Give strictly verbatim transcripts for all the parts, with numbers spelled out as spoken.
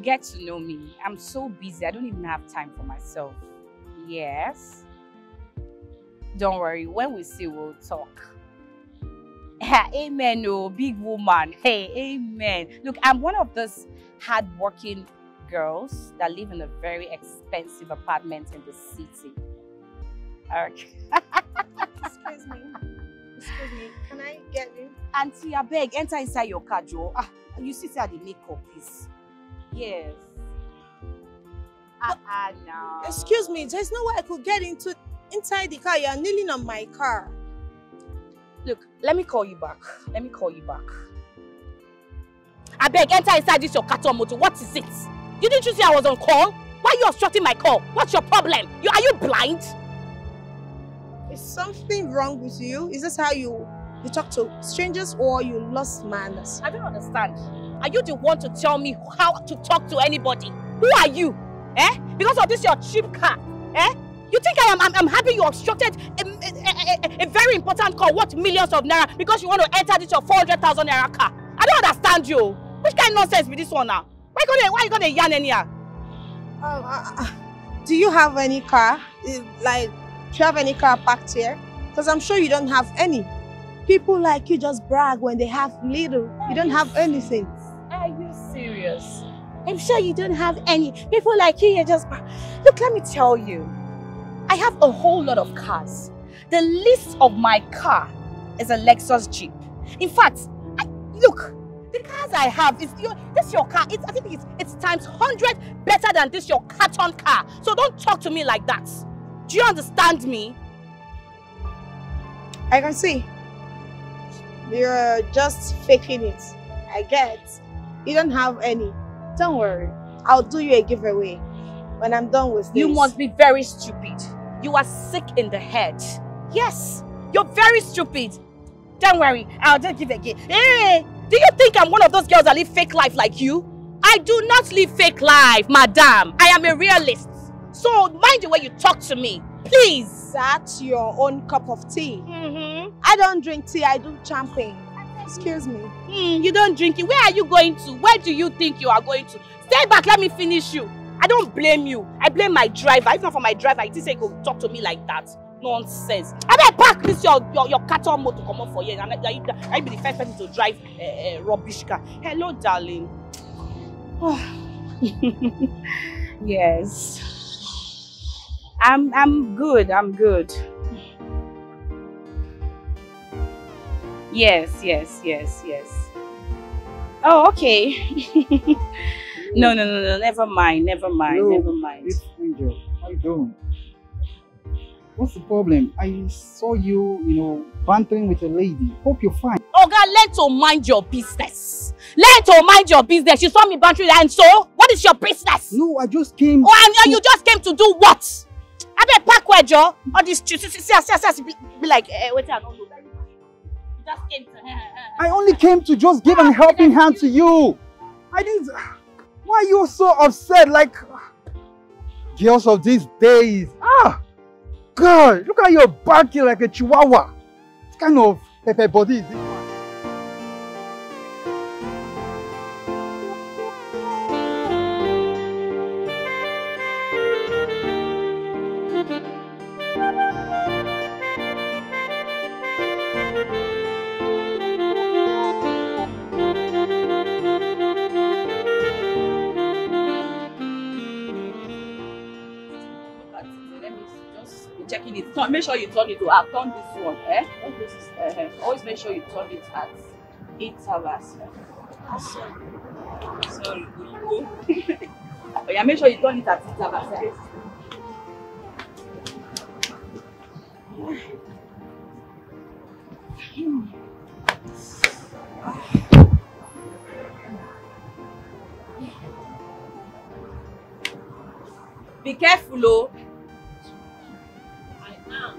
Get to know me. I'm so busy. I don't even have time for myself. Yes. Don't worry. When we see, we'll talk. Amen. Oh, big woman. Hey, amen. Look, I'm one of those hardworking girls that live in a very expensive apartment in the city. Okay. Excuse me. Excuse me. Can I get you? Auntie, I beg, enter inside your car, Joe. Ah, you see, say I dey make up, please. Yes. Ah, ah, no. Excuse me, there's no way I could get into inside the car. You're kneeling on my car. Look, let me call you back. Let me call you back. I beg, enter inside this your carton motor. What is it? Didn't you see I was on call? Why are you obstructing my call? What's your problem? You, are you blind? Is something wrong with you? Is this how you you talk to strangers, or you lost manners? I don't understand. Are you the one to tell me how to talk to anybody? Who are you? Eh? Because of this your cheap car? Eh? You think I am I'm, I'm happy you obstructed a, a, a, a, a very important call worth millions of naira because you want to enter this your four hundred thousand naira car? I don't understand you. Which kind of nonsense be this one now? Why you gonna why you gonna yarn anyhow? Um, uh, uh, do you have any car? Eh, like, do you have any car parked here? Because I'm sure you don't have any. People like you just brag when they have little. You don't have anything. Are you serious? I'm sure you don't have any. People like you, you just brag. Look, let me tell you. I have a whole lot of cars. The least of my car is a Lexus Jeep. In fact, I, look, the cars I have is your this your car. It's I think it's it's times hundred better than this your carton car. So don't talk to me like that. Do you understand me? I can see. You're just faking it. I get. You don't have any. Don't worry. I'll do you a giveaway when I'm done with this. You must be very stupid. You are sick in the head. Yes, you're very stupid. Don't worry, I'll just give again. Hey, do you think I'm one of those girls that live fake life like you? I do not live fake life, madam. I am a realist. So mind the way you talk to me, please. That's your own cup of tea. Mm-hmm. I don't drink tea, I do champagne. Excuse me. Mm, you don't drink it. Where are you going to? Where do you think you are going to? Stay back, let me finish you. I don't blame you. I blame my driver. If not for my driver, I think say he go talk to me like that. Nonsense. I better pack this your your, your carton motor come up for here. And I, I, I be the first person to drive a, a rubbish car. Hello, darling. Yes. I'm I'm good. I'm good. Yes, yes, yes, yes. Oh, okay. No, no, no, no. Never mind. Never mind. Hello, never mind. This angel. How you doing? What's the problem? I saw you, you know, bantering with a lady. Hope you're fine. Oga, learn to mind your business. Learn to mind your business. You saw me bantering, and so what is your business? No, I just came. Oh, and you just came to do what? I bet pack where, Joe. All these chicks, see, see, see, see, see, be, be like, eh, wait, I don't know. You just came to. I only came to just give a helping hand to you. I didn't. Why are you so upset? Like, girls of these days. Ah, God, look how you're barking like a chihuahua. What kind of pepper body is this one? Look at it. Let me just be checking it. Turn, make sure you turn it to. I've turned this one. Eh? Okay, sister. Uh-huh. Always make sure you turn it at eight hours. Sorry. Sorry. Oh, yeah, make sure you turn it at eight hours. Eh? Be careful, oh. I am.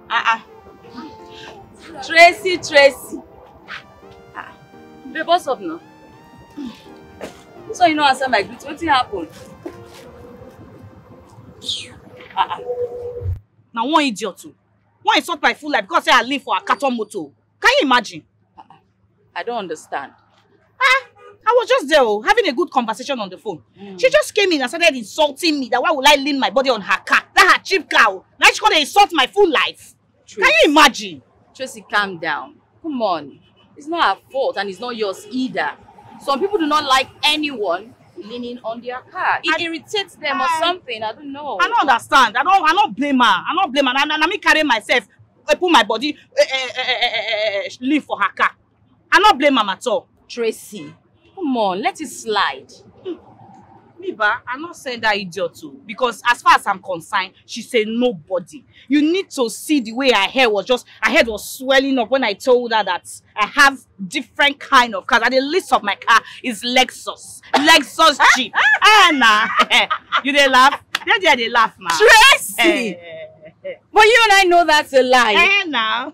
Ah ah. Tracy, Tracy. Ah, babe, what's up now? So you no answer my greet. Wetin happen? Ah ah. Na one idiot o. One insult my full life because say I leave for a carton motor. Can you imagine? Ah ah. I don't understand. Ah, I was just there, oh, having a good conversation on the phone. Mm. She just came in and started insulting me that why would I lean my body on her car? That her cheap car, oh. Now she gonna insult my full life. Tracy. Can you imagine? Tracy, calm down. Come on. It's not her fault and it's not yours either. Some people do not like anyone leaning on their car. It I, irritates them or I, something. I don't know. I don't understand. I don't. I don't blame her. I don't blame her. And, and I me carry myself, I put my body, eh, eh, eh, eh, eh, eh, eh, lean for her car. I don't blame her at all. Tracy, come on, let it slide. Me ba, I not send that idiot too, because as far as I'm concerned, she's a nobody. You need to see the way her hair was just, her head was swelling up when I told her that I have different kind of cars. And the list of my car is Lexus, Lexus Jeep. Eh, nah. You dey laugh? They there they laugh, man. Tracy! Eh. But you and I know that's a lie. Eh, now.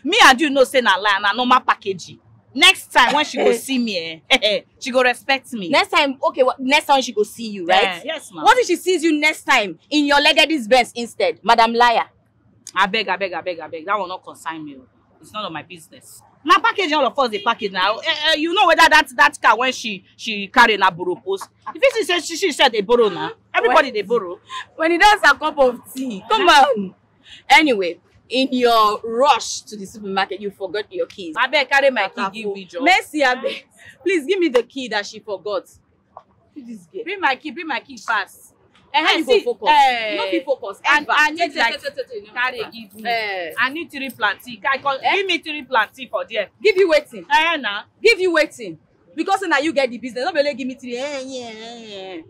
Me and you know say na lie, na normal packaging. Next time when she go see me, eh, she go respect me. Next time, okay, what, next time she go see you, right? Eh, yes, ma'am. What if she sees you next time in your Legacy Benz instead, Madam Liar? I beg, I beg, I beg, I beg. That will not concern me, oh. It's none of my business. Now package all of us the package now. Eh, eh, you know whether that that car when she she carry na Boropos. If you see say she she said they borrow now, everybody they borrow. When he does a cup of tea, come on. Anyway, in your rush to the supermarket, you forgot your keys. I beg carry my key give me, Joe. Mercy, I beg. Please give me the key that she forgot. See this girl. Bring my key, bring my key fast. Eh, how you go focus? Eh, you no fit focus. And ever. I need, like, carry give me. Eh. I need three plantain. I call, eh? Give me three plantain for there. Give you waiting. Eh, na. Give you waiting. Because now you get the business. Not really give me three. Eh, yeah, eh, yeah.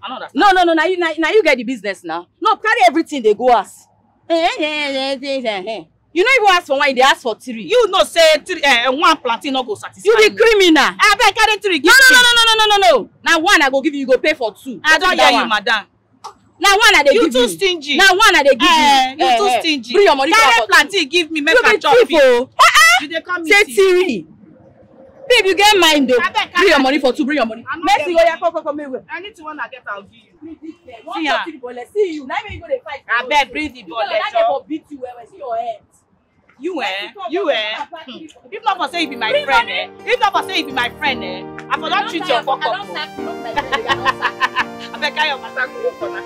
I don't understand. No, no, no. Now you, now, now you get the business now. No, carry everything they go ask. Eh, eh, eh, eh, eh, eh. You no even ask for one, they ask for three. You know say three, eh, one plantain no go satisfy. You be criminal. I beg carry three. No, no, no, no, no, no, no, no. Now one I go give you, you go pay for two. I don't hear you, madam. Now one I dey give you. You too stingy. Now one I dey give you. Eh, you too stingy. Bring your money. Carry plantain give me, make I chop it. You dey come say three. Babe, you get mind though. Bring your money for two. Bring your money. Mercy, oh yeah, come, come, come here. Anything one I get, I'll give you. See ya. See you. Now you go dey fight. I beg, bring the ball. Let me beat you well, see your head. You, eh? You, eh? Hmm. If not for say you be my friend, eh? If not for say you be my friend, eh? I for don't treat your fuck up. I beg carry your matter go your corner.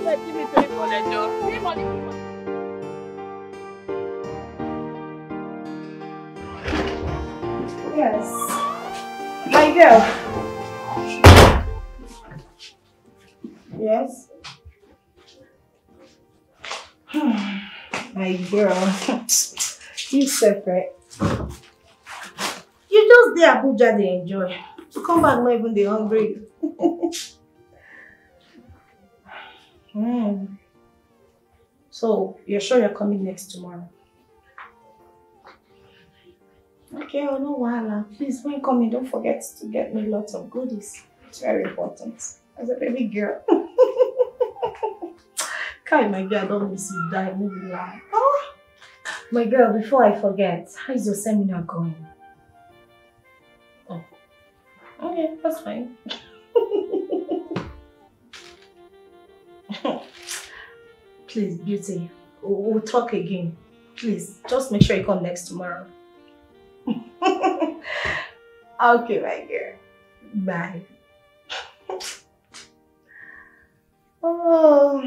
Give me three ball, eh, Joe. Three money. Yes. My girl. Yes. Hmm. My girl. You separate. You just dey Abuja dey enjoy. You come back not even dey hungry. Hmm. So you're sure you're coming next tomorrow? Okay, oh no wahala. Please, when coming, don't forget to get me lots of goodies. It's very important. As a baby girl. Kai, my girl, don't miss you, die, no be lie. Oh, my girl, before I forget, how is your seminar going? Oh, okay, that's fine. Please, beauty, we'll, we'll talk again. Please, just make sure you come next tomorrow. Okay, my girl. Bye. Oh.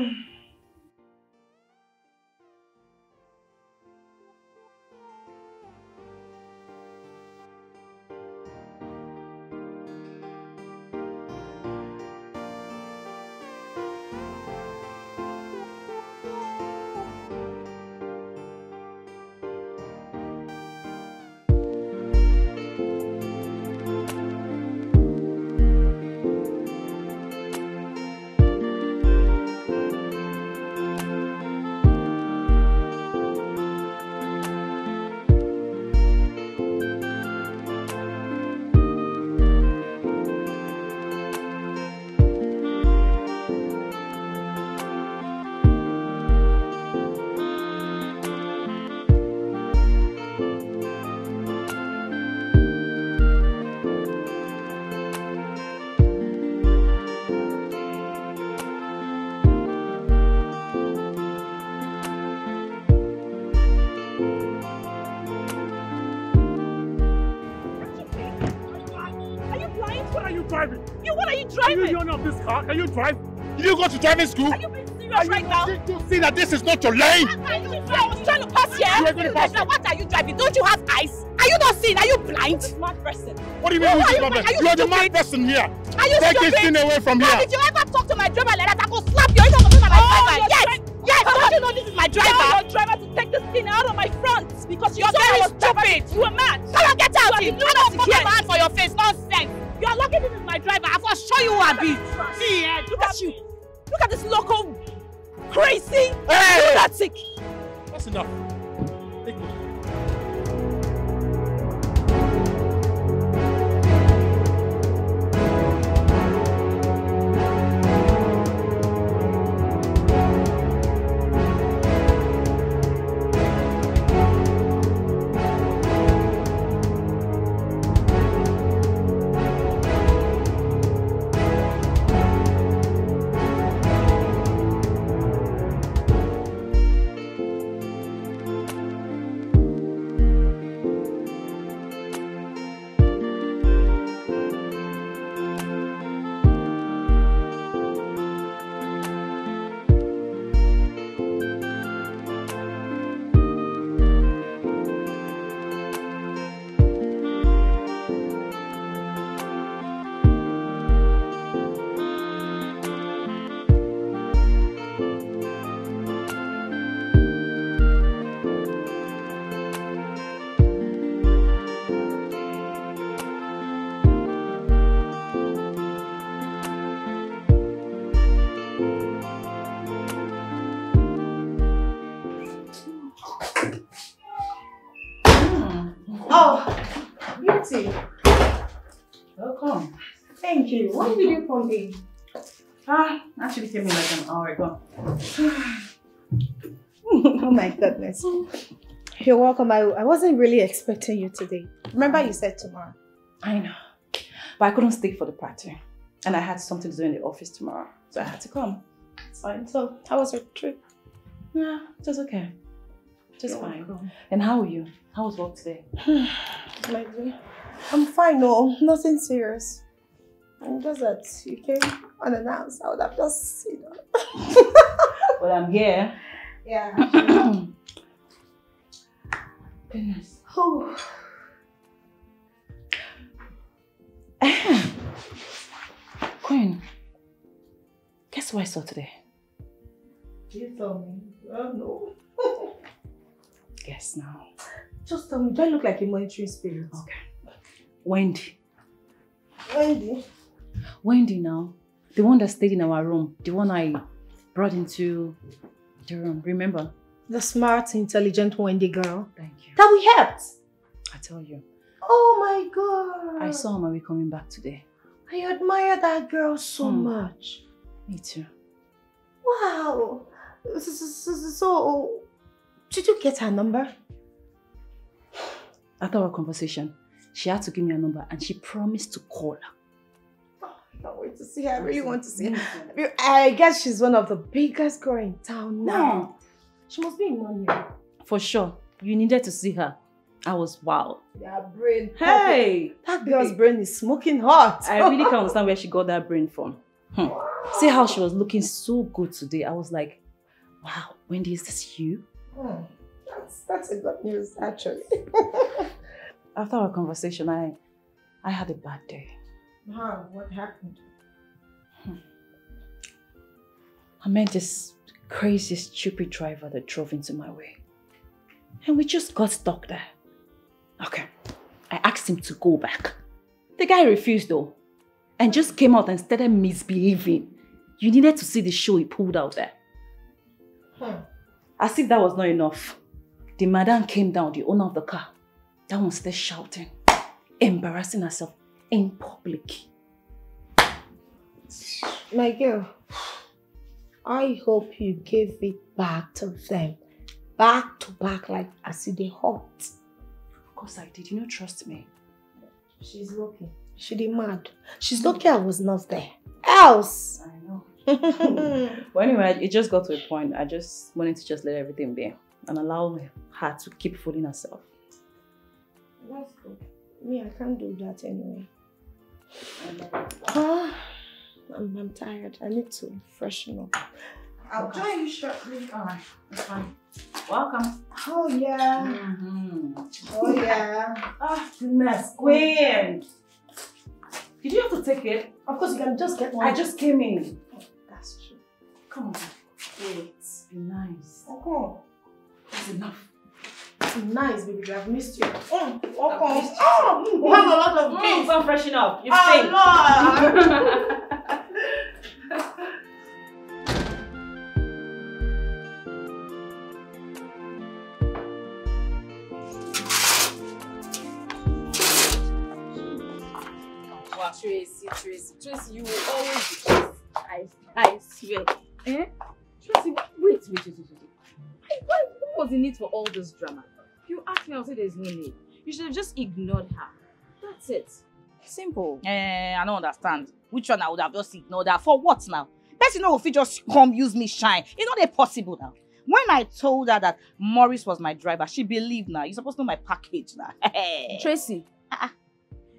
You, what are you driving? Are you the owner of this car? Can you drive? Did you go to driving school? Are you being serious right now? Did you see that this is not your lane? Are you, I was trying to pass here. You were going to pass. Now, what are you driving? Don't you have eyes? Are you not seeing? Are you blind? This mad person. What do you mean? Who is this mad person? You are the mad person here. Are you stupid? Take this thing away from here. Did you ever talk to my driver like that? I go slap you. You talk to my driver. Yes. Yes. Don't you know this is my driver? Tell your driver to take this thing out of my front because you're very stupid. You are mad. Come on, get out. You are the one who put my hand for your face. Nonsense. You are lucky this is my driver. I will show you who I be. See, eh, look at you. Look at this local crazy lunatic. That's enough. Take it. Oh, Beauty. Welcome. Thank you. When did you come in? Ah, actually came in like an hour ago. Oh my goodness. You're welcome. I, I wasn't really expecting you today. Remember you said tomorrow. I know. But I couldn't stay for the party. And I had something to do in the office tomorrow. So I had to come. It's fine. So, how was your trip? Yeah, it was okay. Just fine. And how are you? How was work today? My dear, I'm fine. No, nothing serious. I'm just that you came unannounced. I would have just, you know. Well, I'm here. Yeah. Goodness. Oh. Queen, guess what I saw today? You saw me? Oh no. Guess now. Just tell me, do I look like a monitoring spirit? Okay. Wendy. Wendy? Wendy now. The one that stayed in our room. The one I brought into the room. Remember? The smart, intelligent Wendy girl. Thank you. That we helped. I tell you. Oh my God. I saw her on my way coming back today. I admire that girl so much. Me too. Wow. So, so, so, so, did you get her number? After our conversation, she had to give me her number and she promised to call her. Oh, I can't wait to see her. I really want to see her. I guess she's one of the biggest girl in town now. She must be in London. For sure. You needed to see her. I was wow. Their brain. Hey! That girl's brain is smoking hot. I really can't understand where she got that brain from. Hmm. See how she was looking so good today. I was like, wow, Wendy, is this you? Hmm. That's, that's a good news, actually. After our conversation, I, I had a bad day. How? What happened? Hmm. I met this crazy, stupid driver that drove into my way. And we just got stuck there. Okay. I asked him to go back. The guy refused though. And just came out and started misbehaving. You needed to see the show he pulled out there. Hmm. As if that was not enough, the madam came down, the owner of the car. That one started shouting, embarrassing herself in public. My girl, I hope you gave it back to them. Back to back, like as e dey hot. Of course I did. You know, trust me. She's lucky. She dey mad. She's lucky I was not there. Else. I know. But anyway, it just got to a point. I just wanted to just let everything be and allow her to keep fooling herself. That's good. Me, I can't do that anyway. Ah, I'm, I'm tired. I need to freshen up. I'll join you shortly. All right, it's fine. Welcome. Oh yeah. Mm-hmm. Oh yeah. Ah, goodness, Queen. Did you have to take it? Of course, you can just get one. I just came in. Oh, that's true. Come on. Wait. Be nice. Okay. That's enough. Be nice, baby girl. I've missed you. Mm, welcome. I've missed you. Oh, mm, we have a lot of things. Mm, go and freshen up. You stink. Lord. Wow, Tracy, Tracy, Tracy, you will always be Tracy. I, I swear. Eh? Tracy, wait, wait, wait, wait, wait. Why, why, what was the need for all this drama? You asked me, I'll say there's no need. You should have just ignored her. That's it. Simple. Eh, I don't understand. Which one I would have just ignored her? For what now? Person no go fit just come use me shine. It's not a possible now. When I told her that Morris was my driver, she believed now. You're supposed to know my package now. Tracy, uh-uh.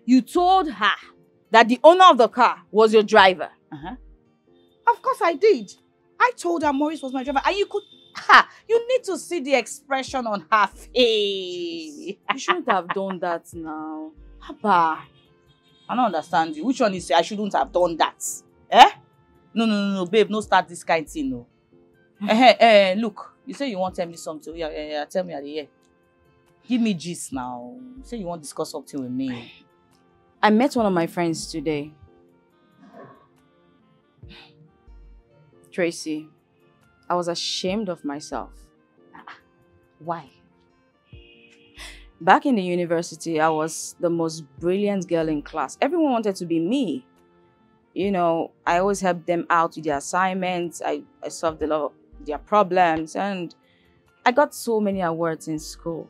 You told her that the owner of the car was your driver. Uh-huh. Of course I did. I told her Morris was my driver, and you could, ha, you need to see the expression on her face. You shouldn't have done that now. Haba. I don't understand you. Which one is I shouldn't have done that? Eh? No, no, no, no, babe, no start this kind thing, no. Eh, eh, eh, look, you say you want to tell me something. Yeah, yeah, yeah, tell me at the end. Give me gist now. You say you want to discuss something with me. I met one of my friends today. Tracy, I was ashamed of myself. Why? Back in the university, I was the most brilliant girl in class. Everyone wanted to be me. You know, I always helped them out with their assignments. I, I solved a lot of their problems, and I got so many awards in school.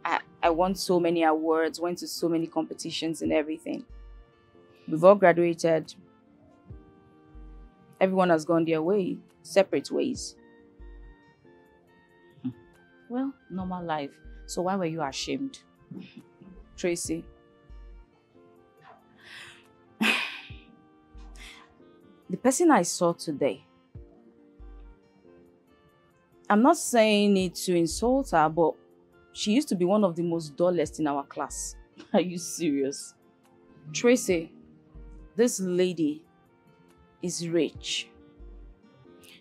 I, I won so many awards, went to so many competitions and everything. We've all graduated. Everyone has gone their way, separate ways. Hmm. Well, normal life. So why were you ashamed? Tracy, the person I saw today, I'm not saying it to insult her, but she used to be one of the most dullest in our class. Are you serious? Tracy, this lady is rich.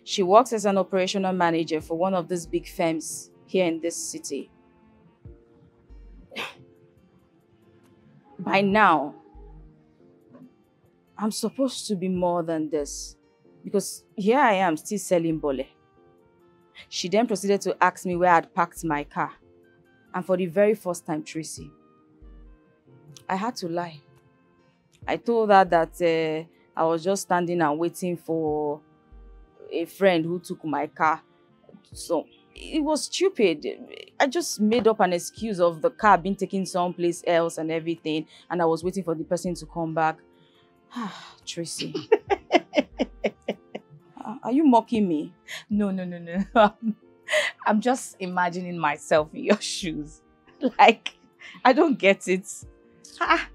She works as an operational manager for one of these big firms here in this city. By now, I'm supposed to be more than this, because here I am still selling bole. She then proceeded to ask me where I'd parked my car. And for the very first time, Tracy, I had to lie. I told her that, uh, I was just standing and waiting for a friend who took my car. So it was stupid. I just made up an excuse of the car being taken someplace else and everything, and I was waiting for the person to come back. Ah, Tracy. Ah, are you mocking me? No, no, no, no. I'm just imagining myself in your shoes. Like, I don't get it. Ah.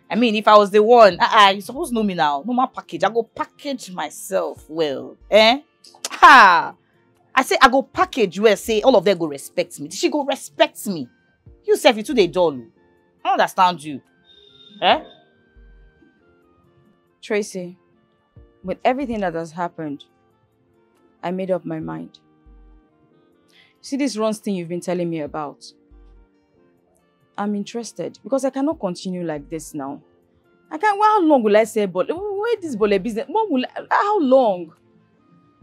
I mean, if I was the one, ah, ah, you supposed to know me now. No more package. I go package myself well. Eh? Ha! I say I go package where say all of them go respect me. She go respect me. You sef, you too dey dull o. I don't understand you. Eh? Tracy, with everything that has happened, I made up my mind. See this runs thing you've been telling me about? I'm interested because I cannot continue like this now. I can't. How long will I say bole? Where this bole business? What will? How long?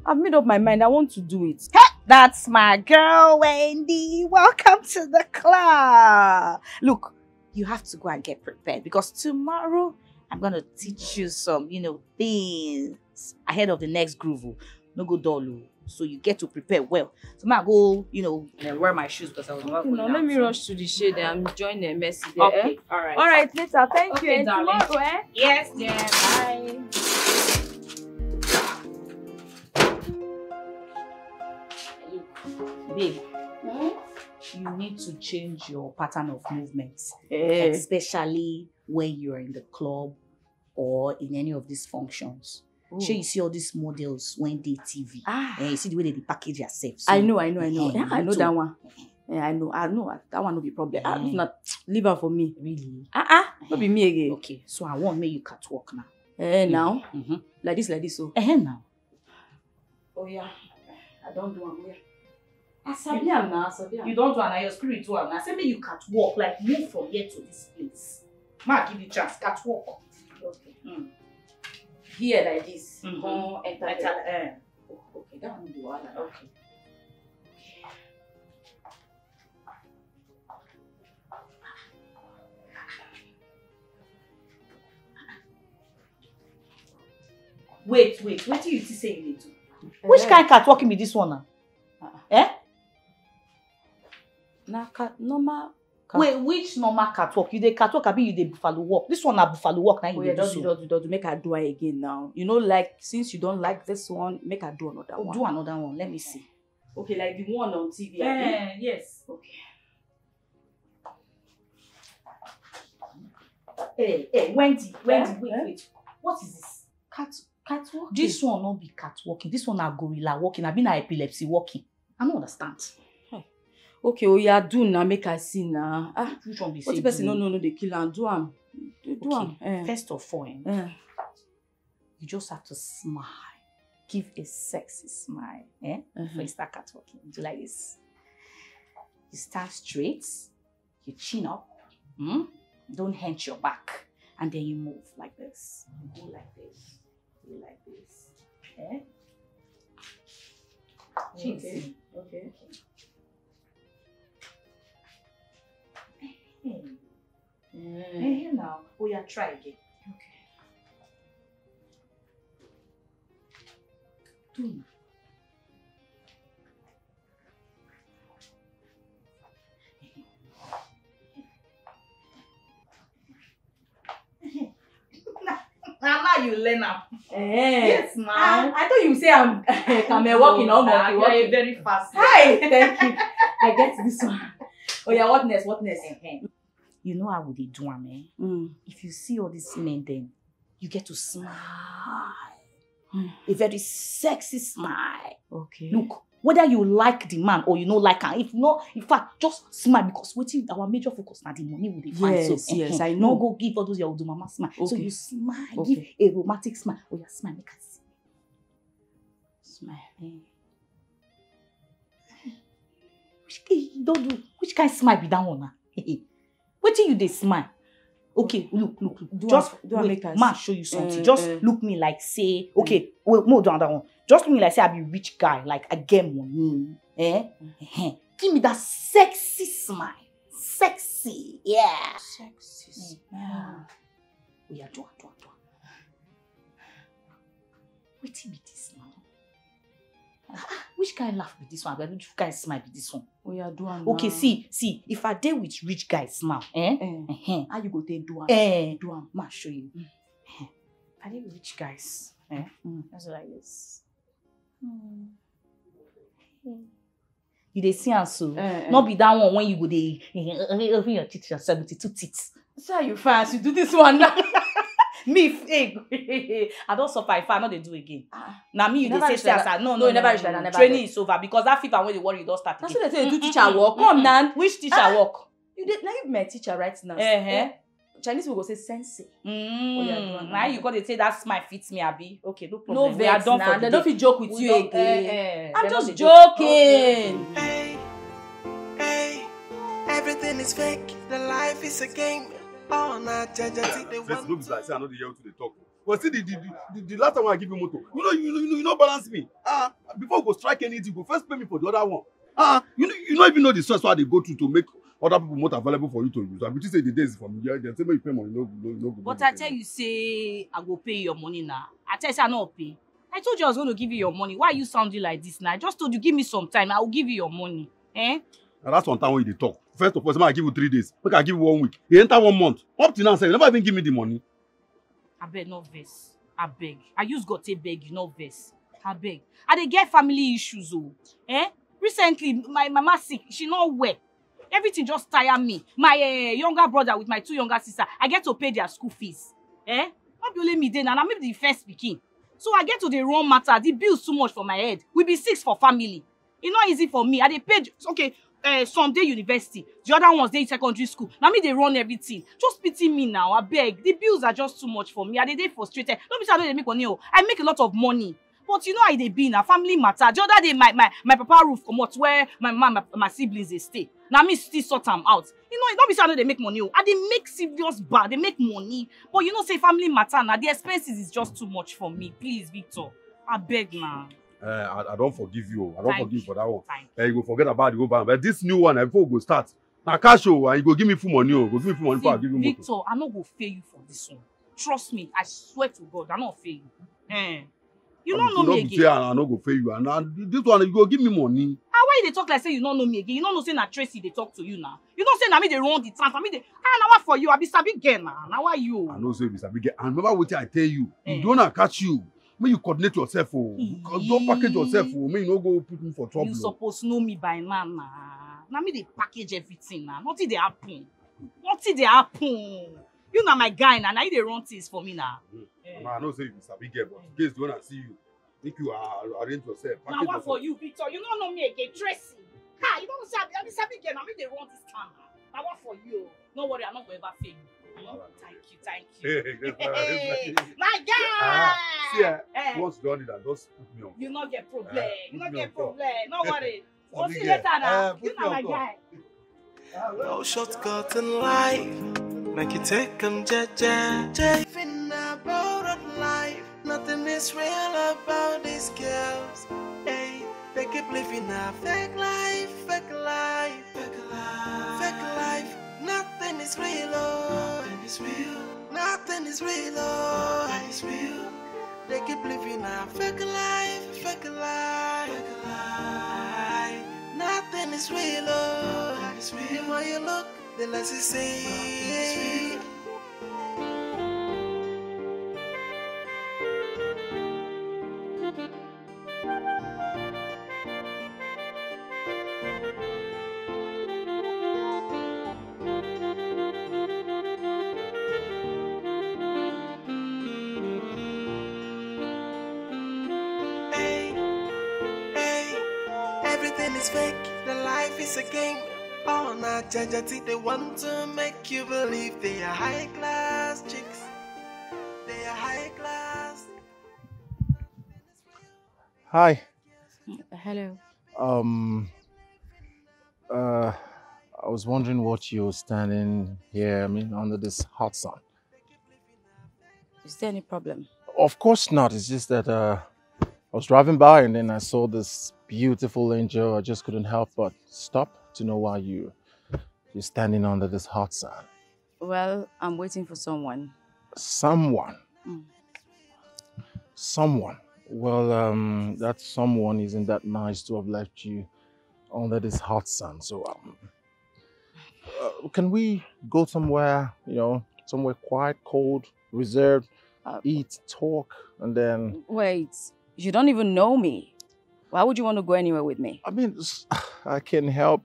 I've made up my mind. I want to do it. Hey, that's my girl, Wendy. Welcome to the club. Look, you have to go and get prepared because tomorrow I'm gonna teach you some, you know, things ahead of the next groove. Oh. No go dull o. So you get to prepare well. So ma go, you know, eh, wear my shoes because I was not. Okay, going now let me rush to the shade and join the messy there. Okay, eh? All right. All right, later. Thank you. Okay, eh, darling. Tomorrow, eh? Yes, dear. Bye. Babe, hmm? You need to change your pattern of movement, eh, especially when you're in the club or in any of these functions. Oh. Shey you see all these models when they T V? Ah. Eh, you see the way they dey package yourself. So, I know, I know, I know. Eh, eh, I know that one. Eh, I know, I know. That one no be problem. Ah, eh, if not, leave her for me. Really? Ah, ah, no be me again. Okay, so I want make you catwalk now. Eh, now? Mm-hmm. Like this, like this, so. Eh, now. Oh yeah, I don't do am. Oh yeah. I sabi am now, I sabi am. You don't do am now, your spirit do am now. I say make you catwalk, like, move from here to this place. Ma give you chance, catwalk. Okay. Mm. Here like this. Mm-hmm. Come enter. Enter there. Eh. Oh, okay, that one no be wahala. Okay. Wait, wait, wetin you think say you dey do? Which kind catwalking be this one now? Eh? Na cat, normal cat. Wait, which normal catwalk? You dey catwalk, abi you dey buffalo walk? This one na buffalo walk na you dey do so. Oya, just do, just do, just do. Make I do am again now. You know, like, since you don't like this one, make I do another one. Do another one. Let me see. Okay, like the one on T V, abi? Eh, yes. Okay. Hey, hey, Wendy, Wendy, wait, wait. What is this? Cat, catwalking. This one no be catwalking. This one na gorilla walking. Abi na epilepsy walking. I no understand. Hey. Okay, oya, do now, make I see now. Ah, which one be say do? Wetin person no know no dey kill am. Do am. Do, do am. Okay. Eh. First of all, eh, eh, you just have to smile. Give a sexy smile, eh? Uh-huh. Before you start catwalking, do like this. You stand straight, you chin up, hmm? Don't hench your back, and then you move like this. You go like this, go like this, eh? Chin. Okay, okay. Eh, eh, now. Oya, try again. Okay. Do now. Na, na now you learn am. Eh. Yes, ma'am. Ah, I thought you say I'm, I'm a walking, no, monkey walking. You are a very fast learner. Hi, thank you. I get this one. Oh yeah, what next? What next? Eh, eh. You know how we dey do am, eh? Mm. If you see all these men, then you get to smile. Mm. A very sexy smile. Okay. Look, whether you like the man or you no like am, if not, in fact, just smile, because wetin our major focus na the money we dey find. Yes, so, yes, eh, eh, I know. No go give all those your old mama smile. So okay, you smile, okay, give a romantic smile. Oh yeah, smile, make I see. Smile. Eh. Which, eh, you don't do. Which kind smile be that one now? Wetin you dey smile? Okay, look, look, look. Do just am, do am, wait, make I see. Ma show you something. Eh, just eh, look me like say, okay, wait, mo do another one. Just look me like say I be rich guy, like I get money. Eh? Eh. Give me that sexy smile. Sexy, yeah. Sexy smile. Oya, do am, do am, do am. Wetin be this now? Ah, ah, which kind laugh be this one? Which kind smile be this one? Oya, do am. Okay, now. See, see, if I dey with rich guys now, eh? Eh. Eh. How you go take do am? Eh. Do am. Ma show you. Mm. Eh. If I dey with rich guys, eh? Mm. That's like this. Mm. You dey see am so? Eh, eh. No be that one when you go dey, eh, eh, eh, open your teeth, your seventy-two teeth. So you fast, you do this one now. Me, f-, eh, I don suffer. If I no dey do again. Ah. Na me you dey say, say as I, no, no, no, you never reach like that, never. Training is over because that fever wey dey worry you don start again. That's what they say, do teacher work. Come now. Which teacher work? You dey, na you be my teacher right now. Eh, eh. Chinese people go say sensei. Mm. Oh, yeah, do am. Now you go dey say that smile fits me, abi? Okay, no problem. No vex now. They don't fit joke with you again. I'm just joking. Hey, hey, everything is fake. The life is a game. Oh, na jaja, they want. No be like say I no dey hear wetin dey talk. But see the, the, the, the, the last time I give you motor, you know, you know, you know, you no balance me. Ah, before you go strike anything, you go first pay me for the other one. Ah, you know, you no even know the stress wey I dey go through to make other people motor available for you to use. I be think say the days for me, yeah, dem say make you pay money, no, no, no go. But I tell you say I go pay your money now. I tell you say I no pay. I told you I was going to give you your money. Why are you sounding like this now? I just told you, give me some time. I will give you your money. Eh? Na that one time wey you dey talk. First of all, say make I give you three days. Make I give you one week. E enter one month. Up till now, sef, you never even give me the money. Abeg, no vex. Abeg. I use God take beg you, no vex. Abeg. I dey get family issues o. Eh? Recently, my mama sick. She no well. Everything just tire me. My uh, younger brother with my two younger sisters, I get to pay their school fees. Eh? Not be only me dey na, na me be the first pikin. So I get to dey run matter. The bills too much for my head. We be six for family. E no easy for me. I dey pay, okay, uh, some dey university, the other ones dey secondary school. Na me dey run everything. Just pity me now, abeg. The bills are just too much for me. I dey dey frustrated. No be say I no dey make money o. I make a lot of money. But you know how e dey be na, family matter. The other day, my my my papa roof comot where my mama, my, my siblings dey stay. Na me still sort am out. You know, no be say I no dey make money o. I dey make serious bag, dey make money. But you know say family matter na, the expenses is just too much for me. Please, Victor, abeg na. Eh, I, I don't forgive you. I don't Thank forgive you you. For that one. Thank Eh, you go forget about the whole bag. But this new one, eh, before we go start, na cash o, and you go give me full money o. Go give me full money before I give you motor. Victor, I no go fail you for this one. Trust me, I swear to God, I no fail you. Eh. You no know me again. I no go fail you. And, and this one, you go give me money. Ah, why you dey talk like say you no know me again? You no know say na Tracy dey talk to you now. You know say na me dey run the trans, na me dey. Ah, na what for you? I be sabi girl na. Na why you? I know say you be sabi girl. And remember what I tell you. Eh. You don't catch you. May you coordinate yourself o. Don't package yourself o. May you no go put me for trouble. You suppose know me by now na. Na me dey package everything na. Nothing dey happen. Nothing dey happen. You na my guy na. Na you dey run things for me na. Mm. I know say you be sabi girl, but in case you wanna see you, make you uh, arrange yourself. Na what for you, Victor? You no know me again, Tracy. Ha, you don't say I be sabi girl. Na me dey run this town na. Na what for you? No worry, I no go ever fail you. Thank you, thank you. Hey, that's why I was like, My guy. Ah, see, eh, Eh. Once you done it, just put me on. You no get problem. Eh, You no put me get on top. Problem. No worry. I'll We'll be see there. Later now. Eh, put You me na on my top. Guy. No shortcut in life, make you take them, jeje. Living a borrowed life, nothing is real about these girls. Hey, they keep living a fake life, fake life, fake life, fake life. Nothing is real, oh, nothing is real, nothing is real, oh, nothing is real. They keep living a fake life, fake life, fake life. Nothing is real, oh, nothing is real. The more you look, the less you see. Hey, hey, everything is fake. The life is a game. All na jajati, they want to make you believe they are high class chicks. They are high class. Hi. Hello. Um. Uh. I was wondering what you're standing here, I mean, under this hot sun. Is there any problem? Of course not. It's just that uh, I was driving by and then I saw this beautiful angel. I just couldn't help but stop to know why you you're standing under this hot sun. Well, I'm waiting for someone. Someone. Mm. Someone. Well, um, that someone isn't that nice to have left you under this hot sun. So, um, uh, can we go somewhere, you know, somewhere quiet, cold, reserved, Uh, eat, talk, and then Wait, you don't even know me. Why would you want to go anywhere with me? I mean, s- I can't help.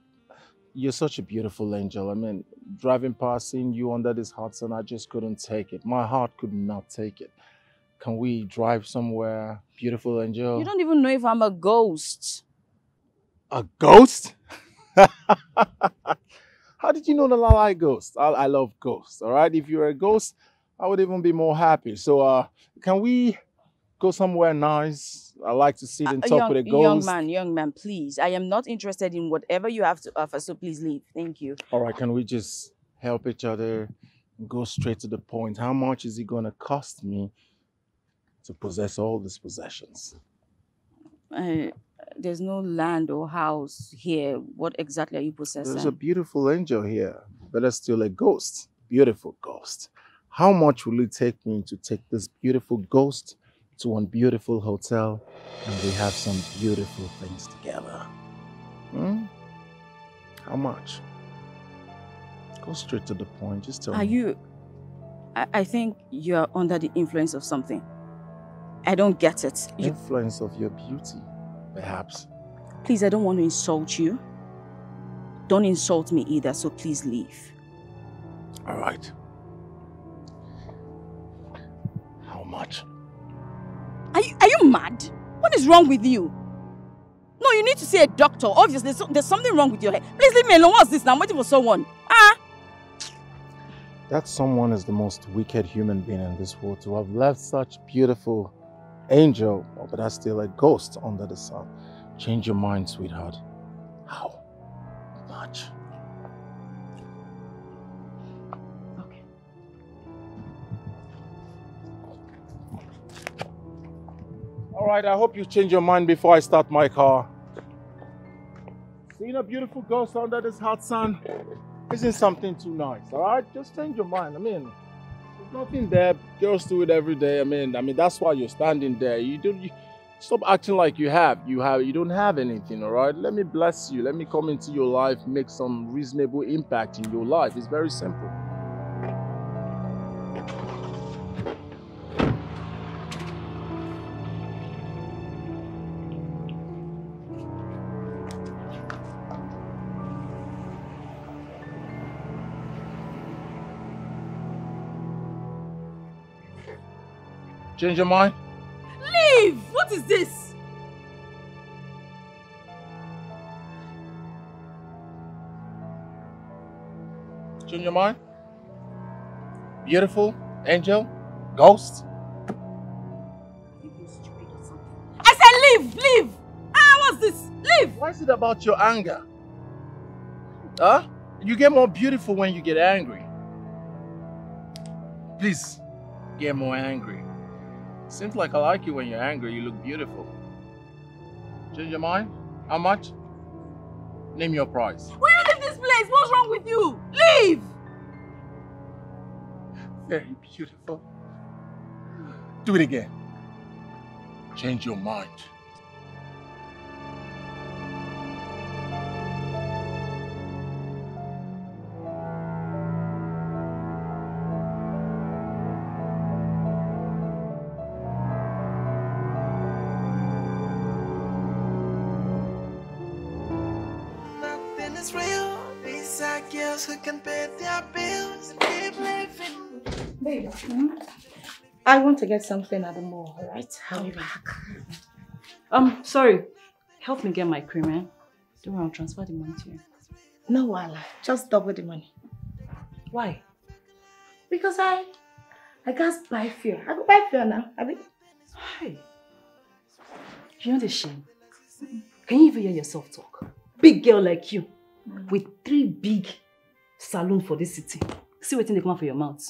You're such a beautiful angel. I mean, driving past, seeing you under this hot sun, I just couldn't take it. My heart could not take it. Can we drive somewhere, beautiful angel? You don't even know if I'm a ghost. A ghost? How did you know that I like ghosts? I, I love ghosts, all right? If you're a ghost, I would even be more happy. So, uh, can we go somewhere nice? I like to sit and Uh, talk young, with a young ghost. Man, young man, please. I am not interested in whatever you have to offer, so please leave. Thank you. All right, can we just help each other and go straight to the point? How much is it going to cost me to possess all these possessions? Uh, there's no land or house here. What exactly are you There's possessing? A beautiful angel here, but it's still a ghost. Beautiful ghost. How much will it take me to take this beautiful ghost to one beautiful hotel and we have some beautiful things together? Hmm? How much? Go straight to the point. Just tell Are me. You? I, I think you're under the influence of something. I don't get it. You, Influence of your beauty, perhaps. Please, I don't want to insult you. Don't insult me either, so please leave. All right. How much? Are you, are you mad? What is wrong with you? No, you need to see a doctor. Obviously, there's, there's something wrong with your head. Please leave me alone. What's this now? I'm waiting for someone. Ah! That someone is the most wicked human being in this world to have left such beautiful angel, but that's still a ghost under the sun. Change your mind, sweetheart. How much? Okay. All right, I hope you change your mind before I start my car. Seeing a beautiful ghost under this hot sun isn't something too nice, all right? Just change your mind. I mean, there's nothing there. Girls do it every day. I mean, I mean that's why you're standing there. You don't you, stop acting like you have. You have you don't have anything, all right? Let me bless you. Let me come into your life, make some reasonable impact in your life. It's very simple. Change your mind? Leave! What is this? Change your mind? Beautiful, angel, ghost. I said leave, leave. Ah, what's this? Leave. Why is it about your anger? Huh? You get more beautiful when you get angry. Please, get more angry. Seems like I like you when you're angry. You look beautiful. Change your mind? How much? Name your price. Will you leave this place? What's wrong with you? Leave. Very beautiful. Do it again. Change your mind. Nothing is real. These are girls who can pay their bills and keep living. Babe, hmm? I want to get something at the mall, all right? I'll be back. Um, sorry. Help me get my cream, eh? Don't worry, I'll transfer the money to you. No, Wala. Just double the money. Why? Because I, I can't buy fuel. I go buy fuel now. I mean, Hey. You know the shame. Can you even hear yourself talk? Big girl like you, with three big saloon for this city. See wetin dey come out for your mouth.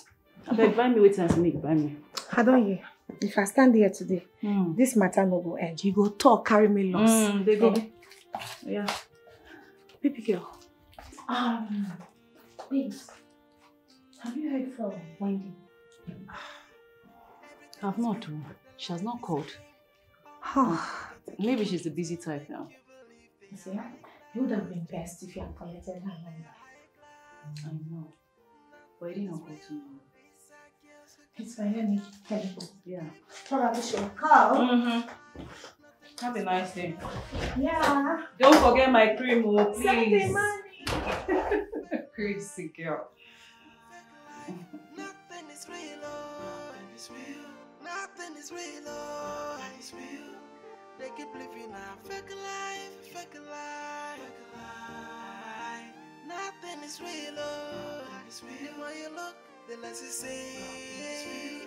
Abeg, buy me wetin I say make you buy me. I don't hear. If I stand here today, Hmm. this matter no go end. You go talk, carry me loss. Mm, they go. Yeah. Baby girl, um, babes, have you heard from Wendy? I've not. Oh. She has not called. Oh, Maybe she's the busy type now. You see, it would have been best if you had collected her number. I know. But I didn't call tomorrow. It's fine, let me help you. Yeah. Probably she'll call. Mm-hmm. Have a nice day. Yeah. Don't forget my cream, oh, Send the please. Money. Crazy girl. Nothing is real, oh, it's real. Nothing is real, oh, it's real. They keep living a fake life, fake life, fake life. Nothing is real, oh, it's real. The more you look, the less you see.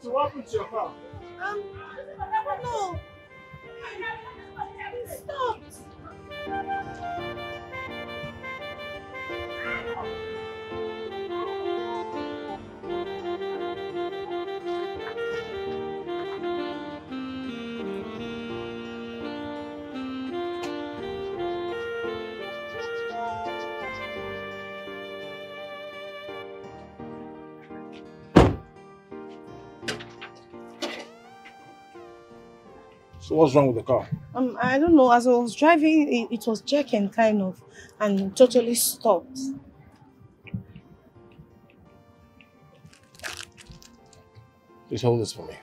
So what happened to your car? Um, I don't know. It stopped. So what's wrong with the car? Um, I don't know. As I was driving, it, it was jerking kind of and totally stopped. Please hold this for me.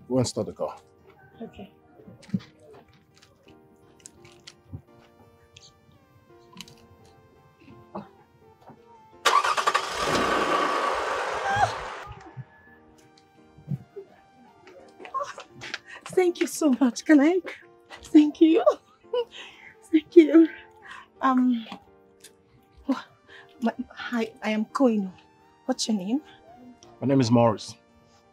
Go and start the car. Okay. Thank you so much. Can I? Thank you. Thank you. Um, wha- my, hi, I am Koino. What's your name? My name is Morris.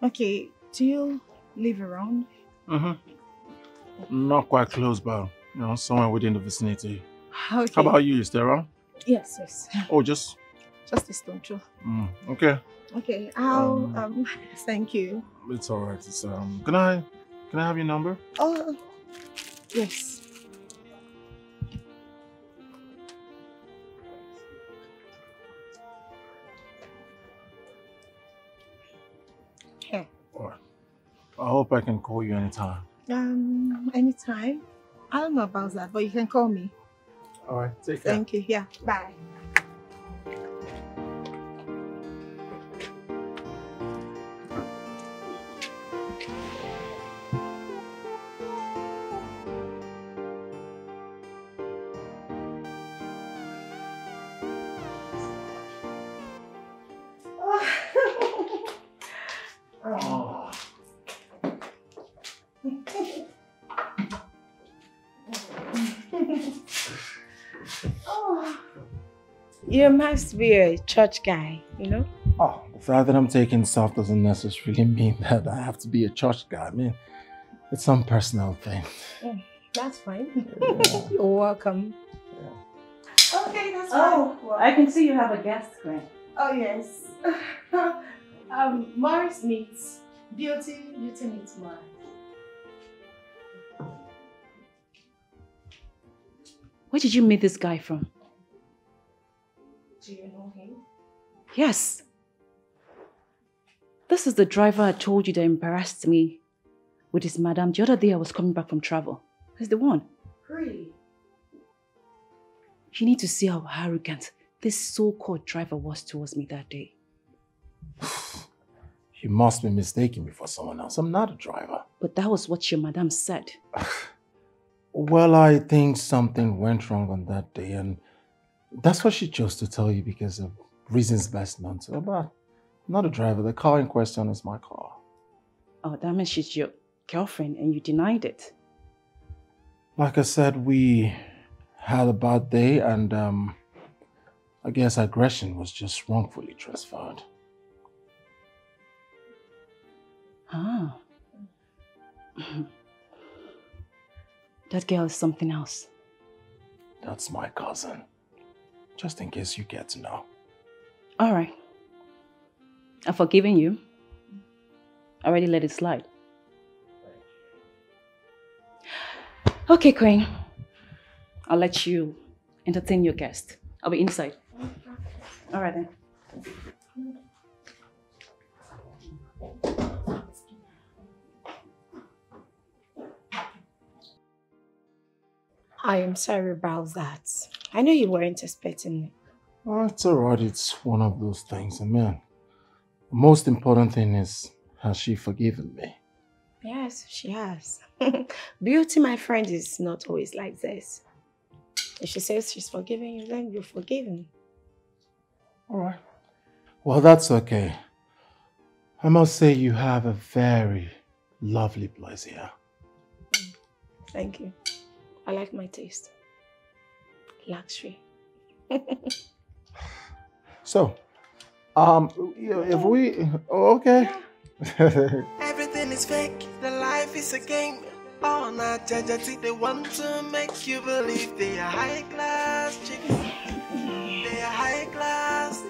Okay, do you live around? Mm-hmm. Not quite close, but you know, somewhere within the vicinity. Okay. How about you? You stay around? Yes, yes. Oh, just Just a stone throw. Mm, okay. Okay, I'll Um, um, thank you. It's all right. It's, um, can I can I have your number? Oh, yes. Here. All right. I hope I can call you anytime. Um, anytime. I don't know about that, but you can call me. All right. Take care. Thank you. Yeah. Bye. Oh. You must be a church guy, you know? Oh, the fact that I'm taking self doesn't necessarily mean that I have to be a church guy. I mean, it's some personal thing. That's fine. You're welcome. Okay, that's Oh, fine. I can see you have a guest, Queen. Oh, yes. Um, Morris meets Beauty, Beauty meets Morris. Where did you meet this guy from? Do you know him? Yes. This is the driver I told you that embarrassed me with his madam the other day I was coming back from travel. He's the one. Really? You need to see how arrogant this so-called driver was towards me that day. You must be mistaking me for someone else. I'm not a driver. But that was what your madam said. Well, I think something went wrong on that day, and that's what she chose to tell you because of reasons best known to her. But I'm not a driver. The car in question is my car. Oh, that means she's your girlfriend and you denied it. Like I said, we had a bad day, and um, I guess aggression was just wrongfully transferred. Ah. That girl is something else. That's my cousin. Just in case you get to know. All right. I've forgiven you. I already let it slide. Okay, Queen. I'll let you Entertain your guest. I'll be inside. All right then. I am sorry about that. I know you weren't expecting it. Oh, it's all right. It's one of those things. I mean, the most important thing is, has she forgiven me? Yes, she has. Beauty, my friend, is not always like this. If she says she's forgiving you, then you're forgiven. All right. Well, that's okay. I must say you have a very lovely place here. Thank you. I like my taste. Luxury. So, um, you know, if we, oh, okay. Everything is fake, the life is a game. All na jaja see they want to make you believe they are high class chicks. They are high class.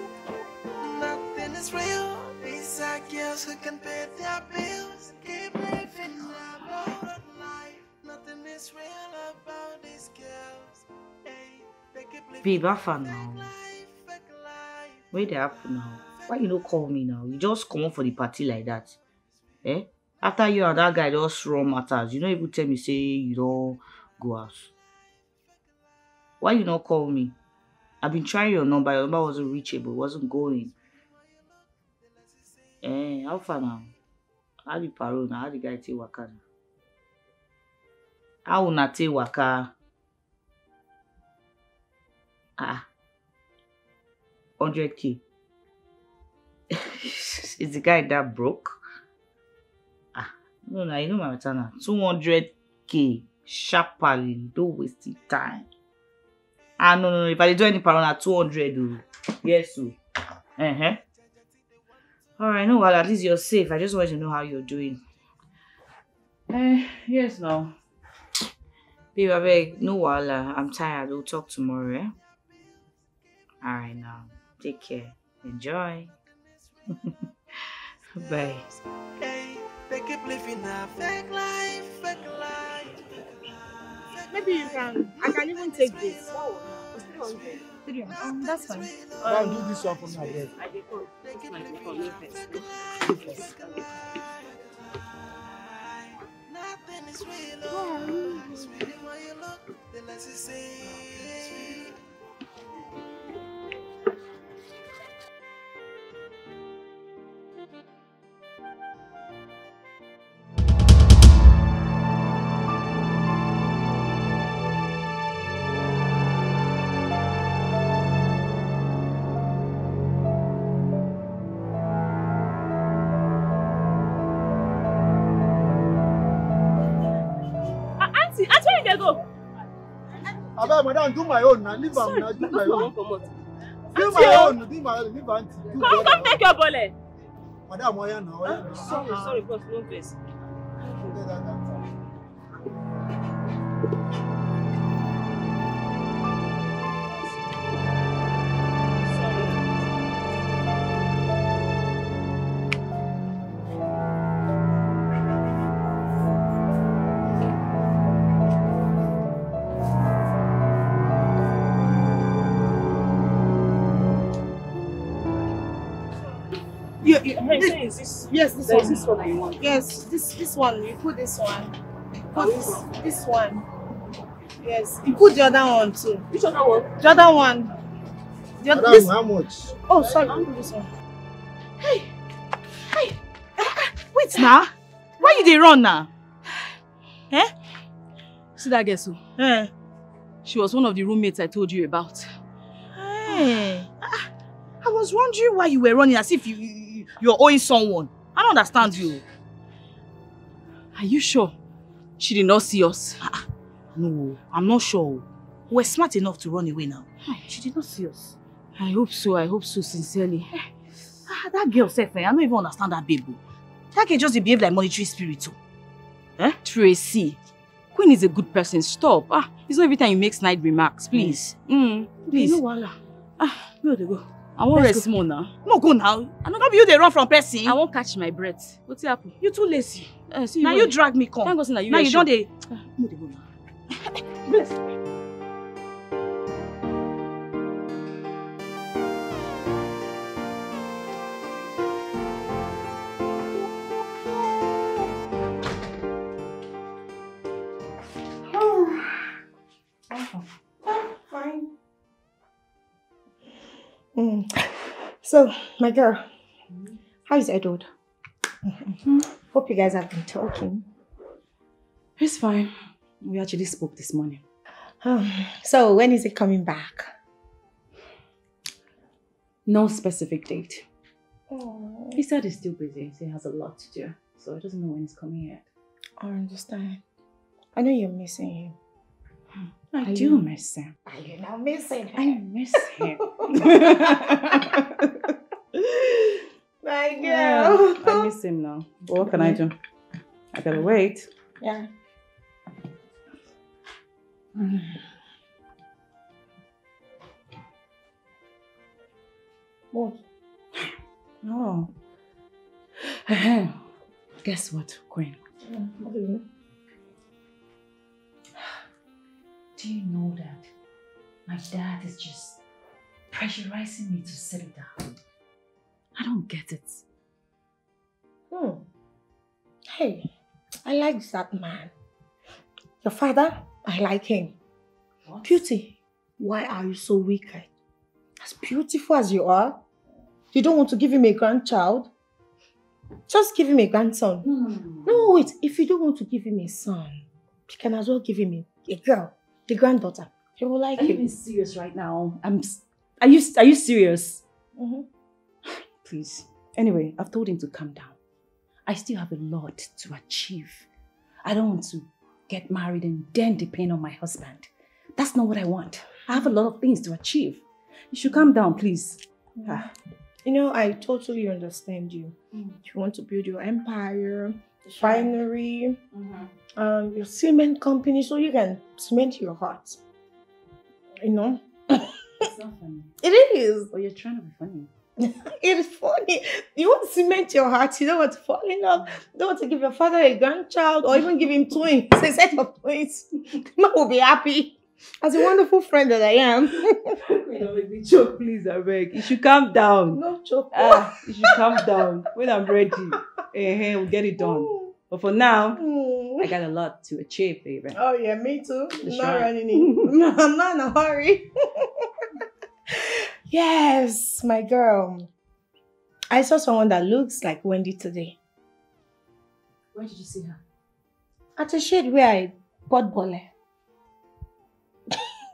Nothing is real. These are girls who can pay their bills. Keep living a boring life. Nothing is real about these girls. Hey, they keep living Babe, how far now? Where they happen now? Why you no call me now? You just come up for the party like that. Eh? After you and that guy just run matters, you no even tell me say you don't go house. Why you not call me? I've been trying your number. Your number wasn't reachable. Wasn't going. Eh, how far now? How the parole now? How the guy take waka now? How una take waka? Ah, hundred k. Is the guy that broke? Ah, no, no, you know my matter now. Two hundred k sharply. Don't waste the time. Ah, no, no, no. If I dey do any parole, na two hundred o. Yes o. Uh-huh. All right, no, well, at least you're safe. I just want to know how you're doing. Eh, yes, no. Babe, abeg, no wahala. I'm tired. We'll talk tomorrow, eh? All right, now. Take care. Enjoy. Bye. Hey, they keep living a fake life, fake life. Maybe you can. I can even take this. It's three hundred. Three hundred. Um, that's fine. Now do this one for me, abeg. I dey come. This my dey come. Make vex. Nothing is real. Oh. The more you look, the less you see. Ah, auntie, auntie, where you dey go? Abeg, madam, do my own now. Leave am now. Do my own. Do my own. Do my own. Leave auntie. Do Come, come take your bole. Madam, oya now. Oya now. Sorry, sorry, boss, no vex. Yeah, yeah. Hey, this, this, yes, this one. This one I want. Yes, this this one. You put this one. Put this, this one. Yes, you put the other one too. Which other one? The other one. The other, this, how much? Oh, sorry. I'll do this one. Hey, hey, ah, ah, wait now. Why you dey run now? Eh? See that girl so? Eh? She was one of the roommates I told you about. Hey, ah, I was wondering why you were running as if you, you you're owing someone. I don't understand you. Are you sure she did not see us? Ah, no, I'm not sure. We were smart enough to run away now. She did not see us. I hope so. I hope so sincerely. Ah, that girl sef, eh, I don't even understand that babe. That girl just dey behave like monetary spirit. Eh? Tracy, Queen is a good person. Stop. Ah, it's not every time you make snide remarks, please. Mm, please. You know wahala. Ah, no, they go. I want rest more now. No, go now. I no be you dey run from person. I won't catch my breath. What's happen? You too lazy. Uh, see now you drag me come. Thank God say na you. Now you don dey. Ah, no, they go now. Please. Mm. So, my girl, how is Edward? Hope you guys have been talking. It's fine. We actually spoke this morning. Um, so, when is he coming back? No specific date. Oh, He said he's still busy. He has a lot to do. So he doesn't know when he's coming yet. I understand. I know you're missing him. I Are do you- miss him. Are you not missing I him? Miss him. My Yeah, girl. I miss him now. But what can I do? I gotta wait. Yeah. What? Oh. Guess what, Queen? Mm, what do you mean? Do you know that my dad is just pressurizing me to settle down? I don't get it. Hmm. Hey, I like that man. Your father, I like him. What? Beauty, why are you so wicked? As beautiful as you are, you don't want to give him a grandchild? Just give him a grandson. No, no, no, no. No, wait. If you don't want to give him a son, you can as well give him a, a girl, the granddaughter. He will like Are you you. Being serious right now? I'm. s- Are you? Are you serious? Mhm. Please. Anyway, I've told him to calm down. I still have a lot to achieve. I don't want to get married and then depend on my husband. That's not what I want. I have a lot of things to achieve. You should calm down, please. Ah. You know, I totally understand you. Mm. You want to build your empire, finery, um, your cement company, so you can cement your heart. You know? It's not funny. It is. Or you're trying to be funny. It is funny. You want to cement your heart. You don't want to fall in love. You don't want to give your father a grandchild or even give him twins. A set of twins. The man will be happy. As a wonderful friend that I am. Wait, don't make me choke, please, I beg. You should calm down. No joke. Ah, you should calm down. When I'm ready, eh, eh, we'll get it done. But for now, Mm. I got a lot to achieve, baby. Oh yeah, me too. That's Not right. running in. I'm not in a hurry. Yes, my girl. I saw someone that looks like Wendy today. Where did you see her? At a shade where I bought bole.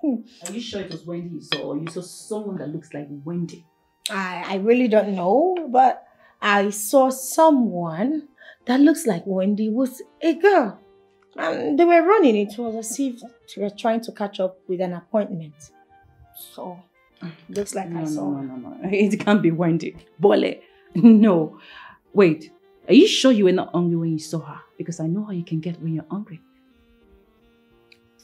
Are you sure it was Wendy you saw, or you saw someone that looks like Wendy? I, I really don't know, but I saw someone that looks like Wendy with a girl. And they were running. It was as if they were trying to catch up with an appointment. So, looks like No, I no, saw no, her. no, no. It can't be Wendy. Bole. No. Wait. Are you sure you were not hungry when you saw her? Because I know how you can get when you're hungry.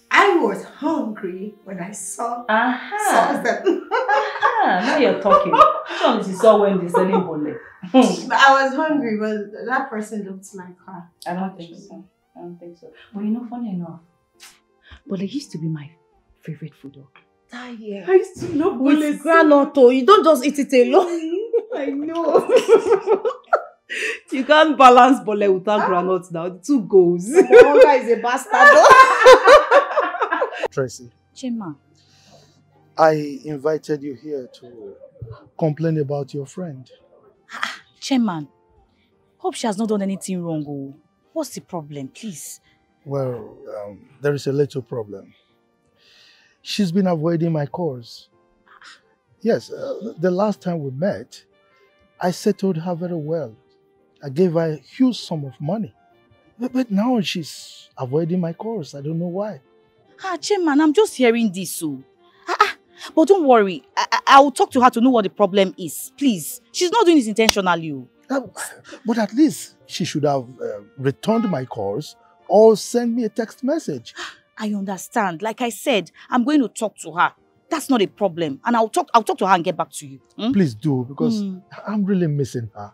I was hungry when I saw Aha. them. Aha. Now you're talking. Which one is you saw Wendy selling bole? I was hungry, but that person looked like her. I don't think so. I don't think so. But you know, funny enough, bole used to be my favorite food. Oh. That year. I used to love With groundnut, oh, you don't just eat it alone. I know. You can't balance bole without groundnut now. The two goes. Hunger is a bastard. Tracy, Chima, I invited you here to complain about your friend. Chairman, hope she has not done anything wrong. Oh. What's the problem, please? Well, um, there is a little problem. She's been avoiding my calls. Yes, uh, the last time we met, I settled her very well. I gave her a huge sum of money. But, but now she's avoiding my calls. I don't know why. Ah, Chairman, I'm just hearing this. So. Ah, ah, but don't worry. I, I, I will talk to her to know what the problem is. Please. She's not doing this intentionally. Oh. Uh, but at least she should have uh, returned my calls or sent me a text message. I understand. Like I said, I'm going to talk to her. That's not a problem. And I'll talk I'll talk to her and get back to you. Hmm? Please do, because Mm. I'm really missing her.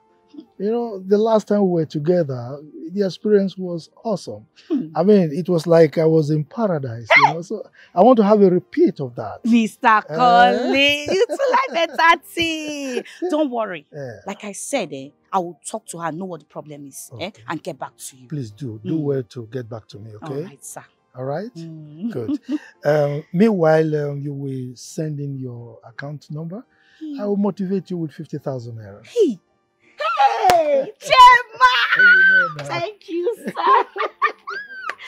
You know, the last time we were together, the experience was awesome. Hmm. I mean, it was like I was in paradise, you know. So I want to have a repeat of that. Mister Eh? Collins, you too like the thirty. Don't worry. Yeah. Like I said, eh, I will talk to her, know what the problem is, eh, Okay. and get back to you. Please do. Do Mm. well to get back to me, okay? All right, sir. All right? Mm. Good. Um, meanwhile, um, you will send in your account number. I will motivate you with fifty thousand naira. Hey! Hey! Chema! You know now. Thank you, sir.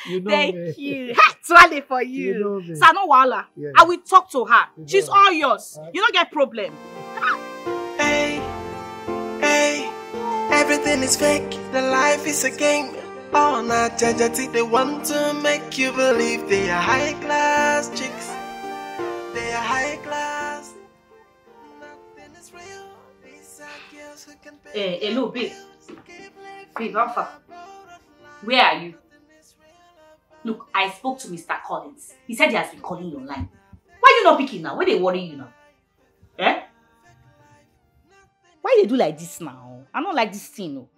You know Thank me. You. Ha! Tuale for you. You know me. Sir, no wahala. Yes. I will talk to her. You She's know all yours. You don't get problem. Hey, hey, everything is fake. The life is a game. All na jajati they want to make you believe they are high class chicks. They are high class. Nothing is real. These are girls who can pay Eh, hello, babe. Babe, how far? Where are you? Look, I spoke to Mister Collins. He said he has been calling your line. Why you not picking now? Where they worry you now? Eh? Why they do like this now? I don't like this thing, no.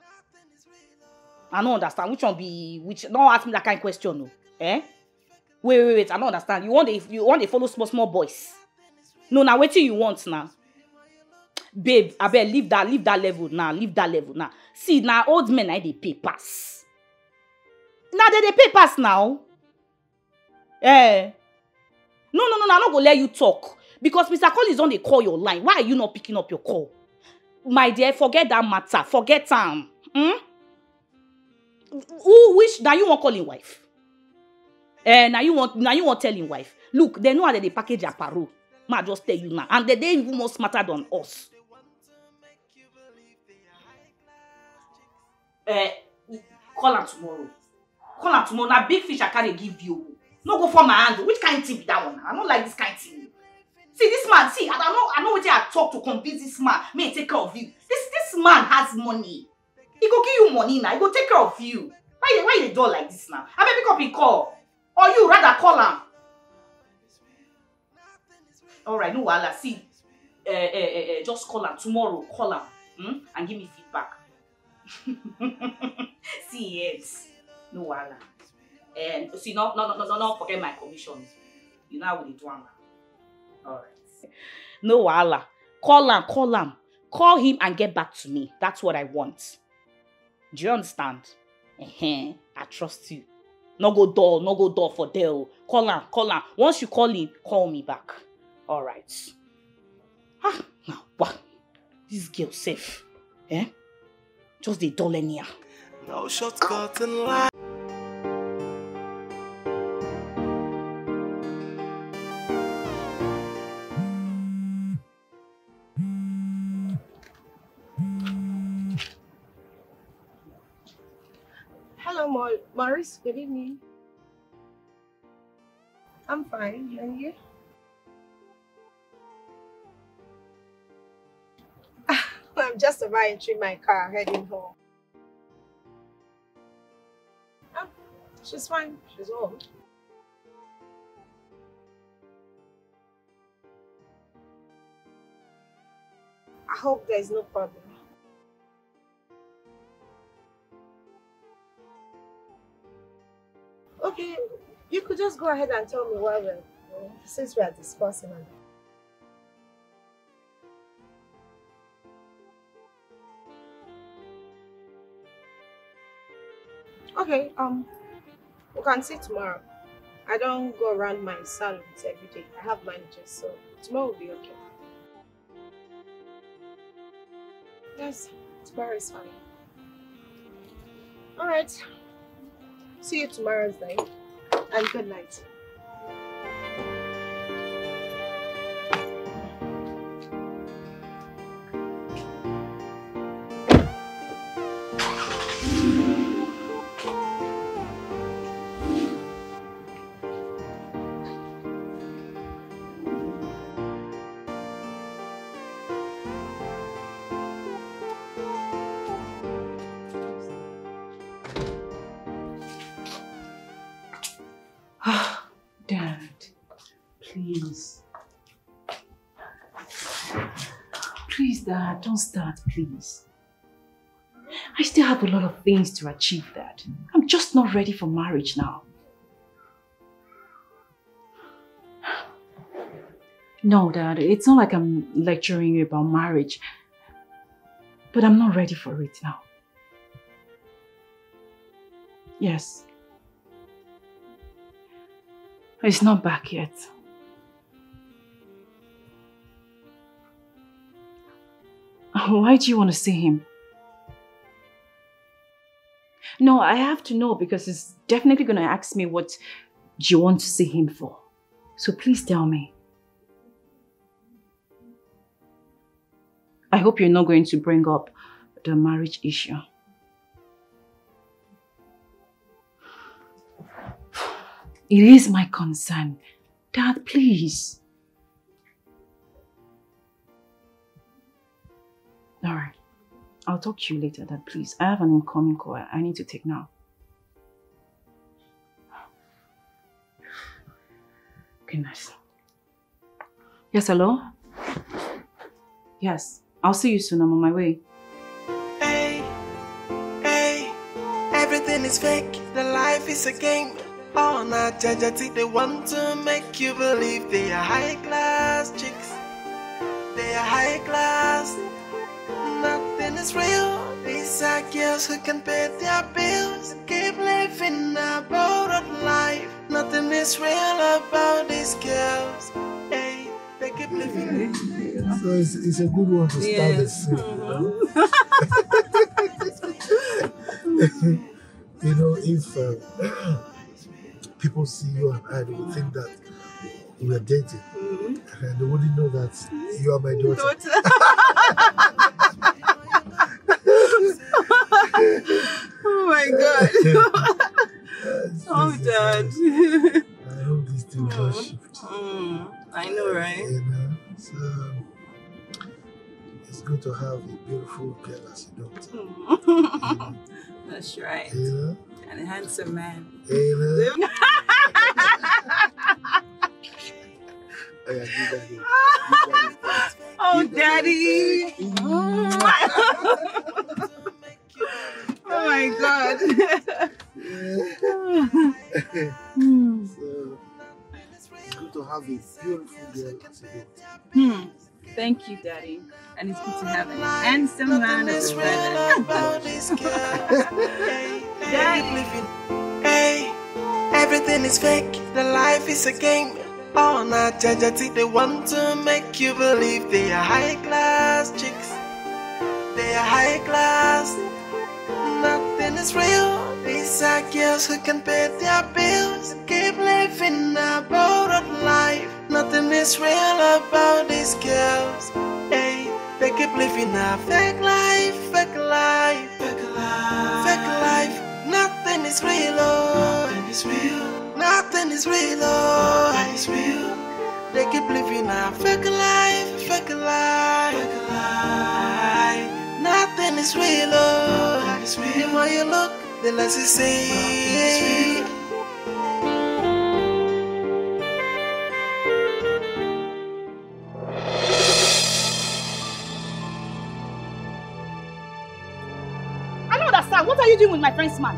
I don't understand which one be which. Don't ask me that kind of question, no. Eh? Wait, wait, wait. I don't understand. You want they you want they follow small small boys? No, now wait till you want now. Babe, I bet leave that, leave that level now, leave that level now. See, now old men I they pay pass. Now they they pay pass now. Eh. No, no, no, no, I no go let you talk. Because Mister Collins don dey call your line. Why are you not picking up your call? My dear, forget that matter. Forget am. Hmm? Who which now you won't call him wife? Eh, now you want now you won't tell him wife. Look, they know how they dey package their parole. Ma just tell you now. And they dey even more smarter than us. Eh, call am tomorrow. Call am tomorrow. Na big fish I carry give you. No go for my hand. Which kind thing be that one? I don't like this kind thing. See this man. See, I don't know. I know what I talk to convince this man. May take care of you. This this man has money. He go give you money now. He go take care of you. Why you why you dey dull like this now? I may pick up a call. Or you rather call am. All right, no wahala. See, uh, uh, uh, uh, just call am tomorrow. Call am hmm? And give me feedback. See yet, no wahala. And see, no, no, no, no, no, no, forget my commission. You know how we dey do am. All right. No wahala. Call am, call am, call him and get back to me. That's what I want. Do you understand? Uh-huh. I trust you. No go door, no go door for there. Oh. Call am, call am. Once you call him, call me back. All right. Ah, now what? This girl safe. Eh? Just the dull anyhow. No shortcut in life. Hello, Maurice. Good evening. I'm fine. And you? I'm just about entering my car, heading home. Ah, she's fine. She's home. I hope there's no problem. Okay, you could just go ahead and tell me why we're since we are discussing it. Okay, um, we can see tomorrow. I don't go around my salons every day. I have managers, so tomorrow will be okay. Yes, tomorrow is fine. All right. See you tomorrow night. And good night. Ah, Dad, please. Please, Dad, don't start, please. I still have a lot of things to achieve, Dad. I'm just not ready for marriage now. No, Dad, it's not like I'm lecturing you about marriage, but I'm not ready for it now. Yes. He's not back yet. Why do you want to see him? No, I have to know because he's definitely going to ask me what you want to see him for. So please tell me. I hope you're not going to bring up the marriage issue. It is my concern. Dad, please. All right. I'll talk to you later, Dad, please. I have an incoming call I need to take now. Goodness. Yes, hello? Yes. I'll see you soon. I'm on my way. Hey, hey, everything is fake. The life is a game. All na jajati, they want to make you believe they are high class chicks. They are high class. Nothing is real. These are girls who can pay their bills and keep living a borrowed life. Nothing is real about these girls. Hey, they keep living. So it's, it's a good one to start the scene. You know, if uh, people see you and I, they will think that we are dating. And they wouldn't know that you are my daughter. Oh my God. Oh, Dad. I hope this thing will shift. Mm, I know, right? You know, so it's good to have a beautiful girl as a daughter. Mm. That's right. You know? And a handsome man. You know? Oh, yeah, give that here. Give that here. Oh, Daddy. Oh my God. So, it's good to have a beautiful girl as a daughter. Hmm. Thank you, Daddy. And it's good to have a handsome man as a brother. Daddy. Hey, everything is fake. The life is a game. All na jajati, they want to make you believe they are high class chicks. They are high class. Nothing is real. These are girls who can pay their bills and keep living a borrowed life. Nothing is real about these girls. Hey, they keep living a fake life, fake life, fake life, fake life. Nothing is real, oh. Nothing is real. Nothing is real, oh. Nothing is real. They keep living a fake life, fake life, fake life. Nothing is real, oh. Nothing is real. The more you look, the less you see. I don't understand. What are you doing with my friend's man?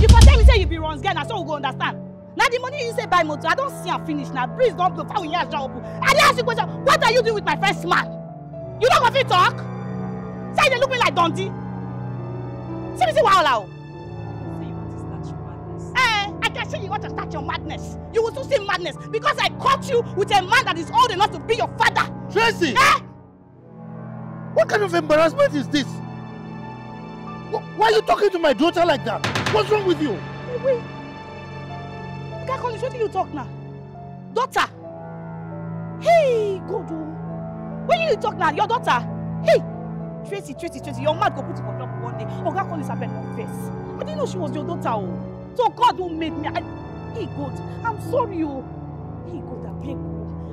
You for tell me say you be runs girl, na so we go understand. Now the money you say buy motor, I don't see am finish. Now breeze don't blow. How we hear open? I dey ask you question. What are you doing with my friend's man? You don't go fit talk. Say they look me like Dundee. See me see wahala o. Say you want to start your madness. Eh, I can say you want to start your madness. You will soon see madness because I caught you with a man that is old enough to be your father. Tracy! Eh? What kind of embarrassment is this? Wh- Why are you talking to my daughter like that? What's wrong with you? Wait, wait. Oga Collins, wetin you talk now? Daughter? Hey, God o. When you talk now, your daughter? Hey! Tracy, Tracy, Tracy, your mouth go put you for trouble one day. Oga Collins, abeg no vex. I didn't know she was your daughter o. So God who made me, I, hey God, I'm sorry o. Hey God, abeg o.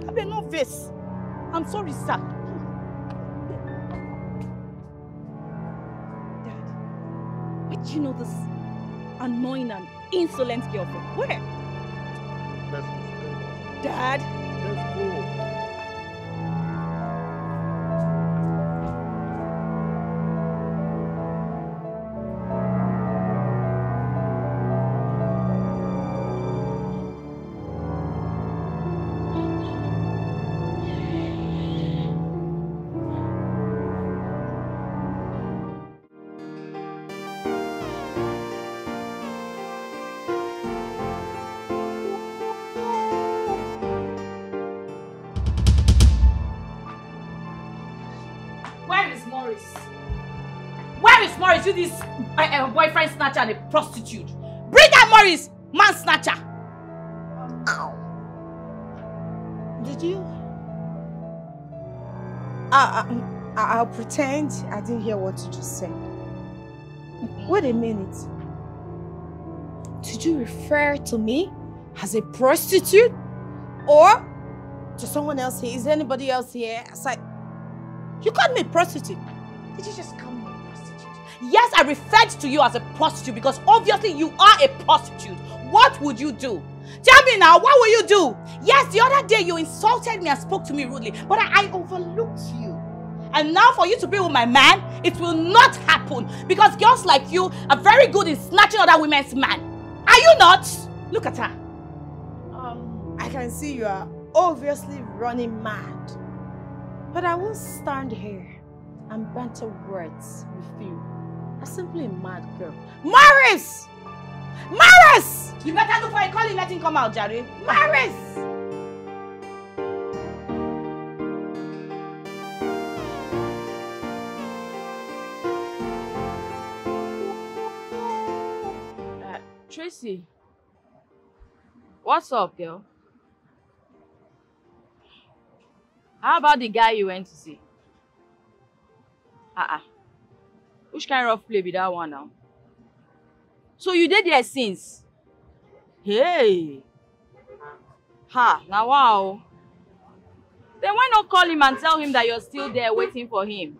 Abeg no vex. I'm sorry, sir. Dad, where do you know this annoying and insolent girl from? Where? Let's go. Dad? Let's go. Where is Morris? Where is Morris? You this uh, uh, boyfriend snatcher and a prostitute. Bring out Morris, man snatcher. Ow. Did you? I, I, I'll pretend I didn't hear what you just said. Wait a minute. Did you refer to me as a prostitute or to someone else here? Is there anybody else here? It's like, you called me a prostitute. Did you just call me a prostitute? Yes, I referred to you as a prostitute because obviously you are a prostitute. What would you do? Tell me now, what will you do? Yes, the other day you insulted me and spoke to me rudely, but I, I overlooked you. And now for you to be with my man, it will not happen because girls like you are very good in snatching other women's man. Are you not? Look at her. Um, I can see you are obviously running mad. But I won't stand here and banter words with you. I'm simply a mad girl. Morris! Morris! You better look for a call and let him come out, Jerry. Morris! Uh, Tracy, what's up, girl? How about the guy you went to see? Ah, ah. Which kind of play be that one now? So you did there since? Hey. Ha, now wow. Then why not call him and tell him that you're still there waiting for him?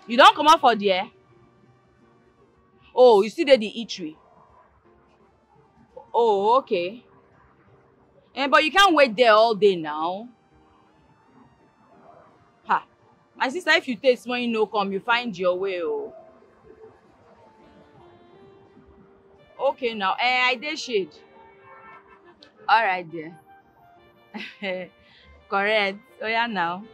You don't come out for there? Oh, you still did the eatery. Oh, okay. Eh, but you can't wait there all day now. Ha. My sister, if you taste when you no come, you find your way. Oh. Okay now. Eh, I dey shade. All right, dear. Correct. Oh yeah, now.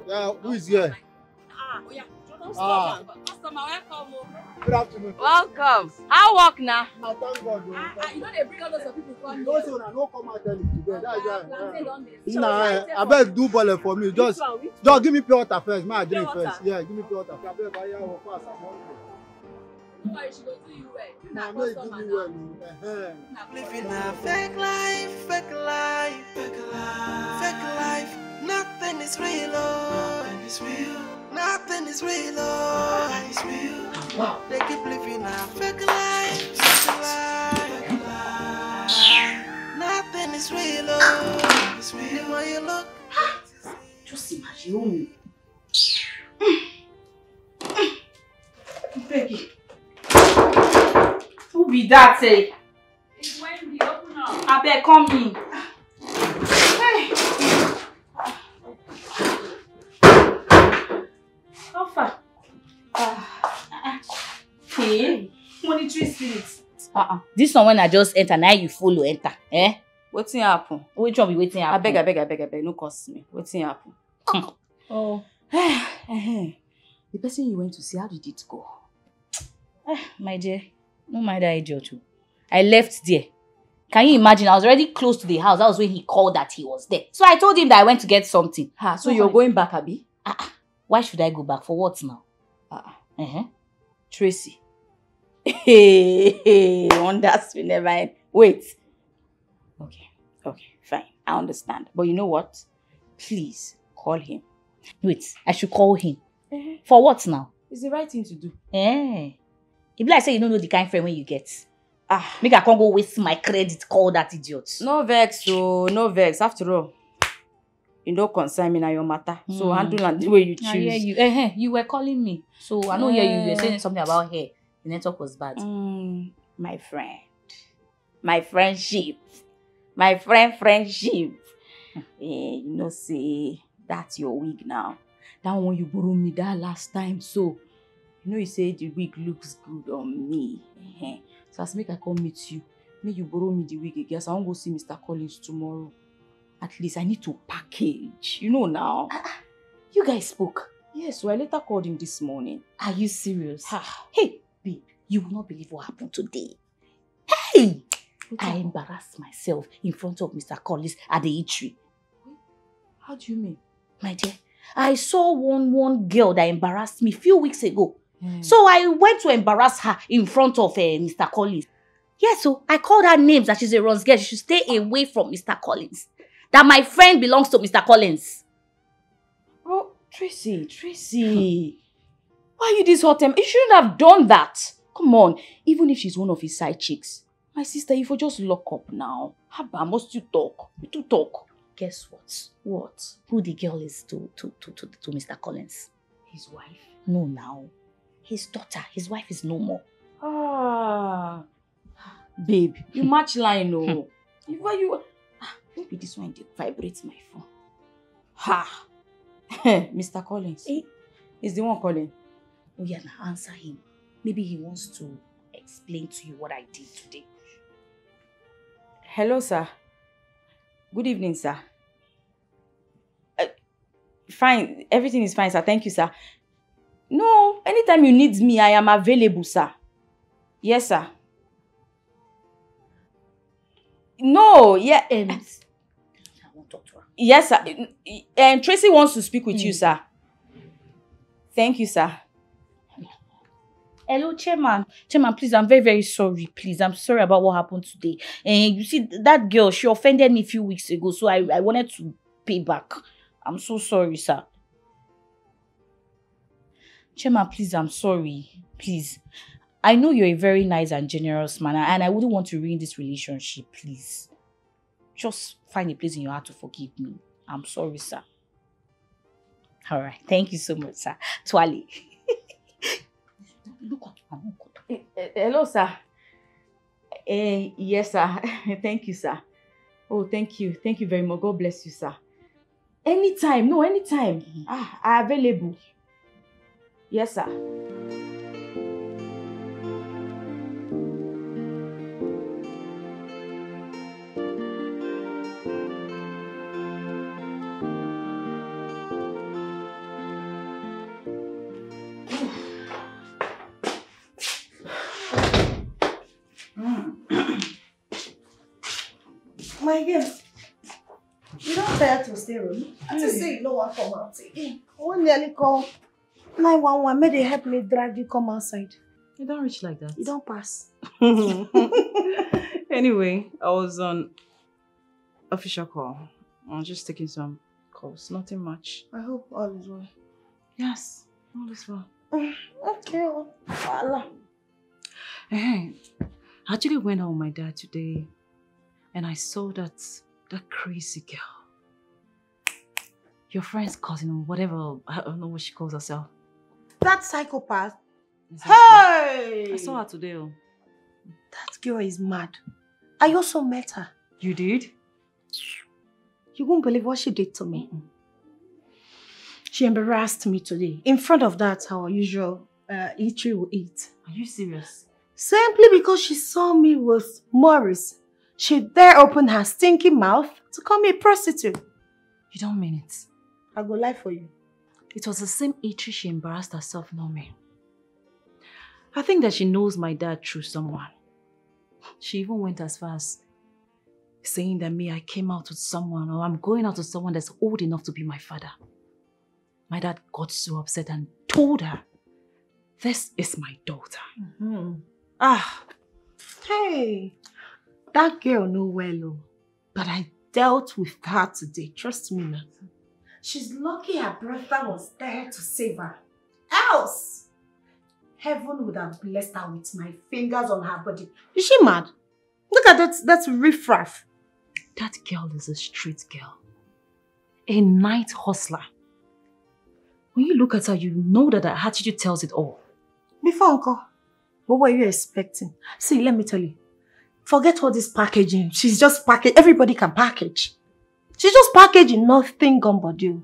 Yeah, who is here? Ah, oh yeah. Ah. Customer, welcome. Oh. Good afternoon. Welcome. How work now? I thank God. Oh. Ah, ah, you know they bring all those people come. No, so I no come out early today. That's why. Nah, I beg do bullet for me. Just, just give me pure water first. My drink first. Yeah, give me pure water. I beg buy your pass. Nobody should go do you well. Nah, no, you do me well. Uh-huh. Living a fake life, fake life, fake life, fake life. Nothing is real, oh. Nothing is real. Nothing is real, oh. Nothing is real. Wow. They keep living a fake life, fake life, fake life. Nothing is real, oh. Nothing is real. The more you look, just imagine. Peggy. Who be that, eh? It's Wendy. Open up. Abeg, come in. Hey. How far? Ah, ah, ah. Hey, monetary spirit. Uh-uh. This one when I just enter, now you follow enter. Eh? Wetin happen? Which one be wetin happen? Abeg, abeg, abeg, abeg, no curse me. Wetin happen? Oh. The person you went to see, how did it go? Ah, my dear, no mind that idiot. Oh. I left there. Can you imagine? I was already close to the house. That was when he called that he was there. So I told him that I went to get something. Ha, so you're going back, Abby? Ah, ah. Why should I go back? For what now? Ah, ah. Uh-huh. Tracy. Hey, hey, wonders we never end. Wait. Okay, okay, fine. I understand. But you know what? Please call him. Wait, I should call him. Uh-huh. For what now? It's the right thing to do. Eh. If like say you don't know the kind friend when you get. Ah. Make I can't go waste my credit, call that idiot. No vex, so no vex. After all, you no concern me, na your matter. So handle am the way you choose. I hear you. Eh, eh, you were calling me. So I know hear you. You were saying something about hair. The network was bad. Mm, my friend. My friendship. My friend friendship. Eh, you know say that's your wig now. That one you borrow me that last time. So you know you say the wig looks good on me. Eh. So as make I come meet you, make you borrow me the wig again. So I wan go see Mister Collins tomorrow. At least I need to package. You know now. You guys spoke. Yes, so I later called him this morning. Are you serious? Ha. Hey, babe, you will not believe what happened today. Hey! What I happened? Embarrassed myself in front of Mister Collins at the eatery. How do you mean? My dear, I saw one one girl that embarrassed me few weeks ago. Hmm. So I went to embarrass her in front of uh, Mister Collins. Yes, so I called her names that she's a runs girl. She should stay away from Mister Collins. That my friend belongs to Mister Collins. Oh, Tracy, Tracy. Why are you this hot temper? You shouldn't have done that. Come on. Even if she's one of his side chicks, my sister, if you just lock up now. Haba, must you talk? You too talk. Guess what? What? Who the girl is to to to to, to Mister Collins? His wife? No, now. His daughter. His wife is no more. Ah, babe, you match line, oh. Why you? Ah, maybe this one dey vibrate my phone. Ha! Mister Collins. Eh? Is the one calling? Oh yeah, now answer him. Maybe he wants to explain to you what I did today. Hello, sir. Good evening, sir. Uh, fine. Everything is fine, sir. Thank you, sir. No, anytime you need me, I am available, sir. Yes, sir. No, yeah. Um, I want to talk to her. Yes, sir. Um, Tracy wants to speak with you, sir. Thank you, sir. Hello, Chairman. Chairman, please, I'm very, very sorry. Please, I'm sorry about what happened today. And you see, that girl, she offended me a few weeks ago, so I, I wanted to pay back. I'm so sorry, sir. Chairman, please, I'm sorry. Please. I know you're a very nice and generous man, and I wouldn't want to ruin this relationship, please. Just find a place in your heart to forgive me. I'm sorry, sir. All right. Thank you so much, sir. Twale. Look at her. Eh, eh, hello, sir. Eh, yes, sir. Thank you, sir. Oh, thank you. Thank you very much. God bless you, sir. Anytime. No, anytime. Ah, I available. Yes, sir. My girl, you don't tire to stay room. I just say you no wan come out again. I wan nearly call nine one one, make they help me drag you come outside. You don't reach like that. You don't pass. Anyway, I was on official call. I was just taking some calls. Nothing much. I hope all is well. Yes, all is well. Mm, okay. Oh. Voila. Hey, I actually went out with my dad today, and I saw that that crazy girl, your friend's cousin or whatever, I don't know what she calls herself. That psychopath. Exactly. Hey! I saw her today. Oh. That girl is mad. I also met her. You did? You won't believe what she did to me. Mm-mm. She embarrassed me today in front of that our usual uh, eatery we eat. Are you serious? Simply because she saw me with Morris, she dare open her stinky mouth to call me a prostitute. You don't mean it. I go lie for you. It was the same eatery she embarrassed herself, not me. I think that she knows my dad through someone. She even went as far as saying that me, I came out with someone, or I'm going out with someone that's old enough to be my father. My dad got so upset and told her, "This is my daughter." Mm-hmm. Ah. Hey, that girl no well, oh. But I dealt with her today. Trust me now. She's lucky her brother was there to save her. Else, heaven would have blessed her with my fingers on her body. Is she mad? Look at that, that riffraff. That girl is a street girl. A night hustler. When you look at her, you know that her attitude tells it all. Before, uncle, what were you expecting? See, let me tell you. Forget all this packaging. She's just package. Everybody can package. She's just packaging, nothing gone body.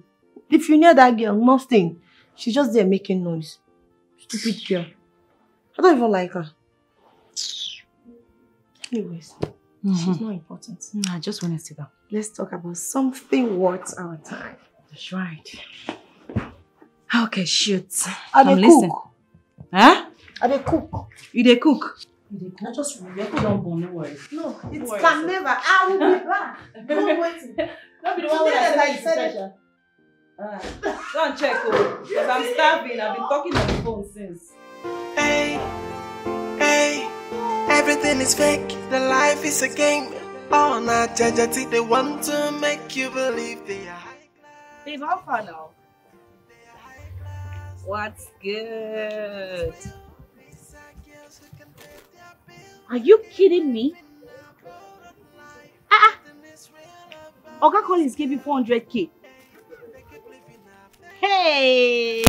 If you knew that girl, nothing. She's just there making noise. Stupid girl. I don't even like her. Anyways, mm-hmm. She's not important. Mm, I just want to sit down. Let's talk about something worth our time. That's right. Okay, shoot. I dey cook. Huh? I dey cook. You dey cook? You dey cook? I just remember. Don't burn, no worry. No, it can never. I will be back. Don't wait. Don't be the one wey I say you special. Ah, go and check o, because I'm starving. I've been talking on the phone since. Hey, hey, everything is fake. The life is a game. All na jajati they want to make you believe they are high class. Babe, how far now? What's good? Are you kidding me? Ah, ah. Oga Collins gave you four hundred K. Hey,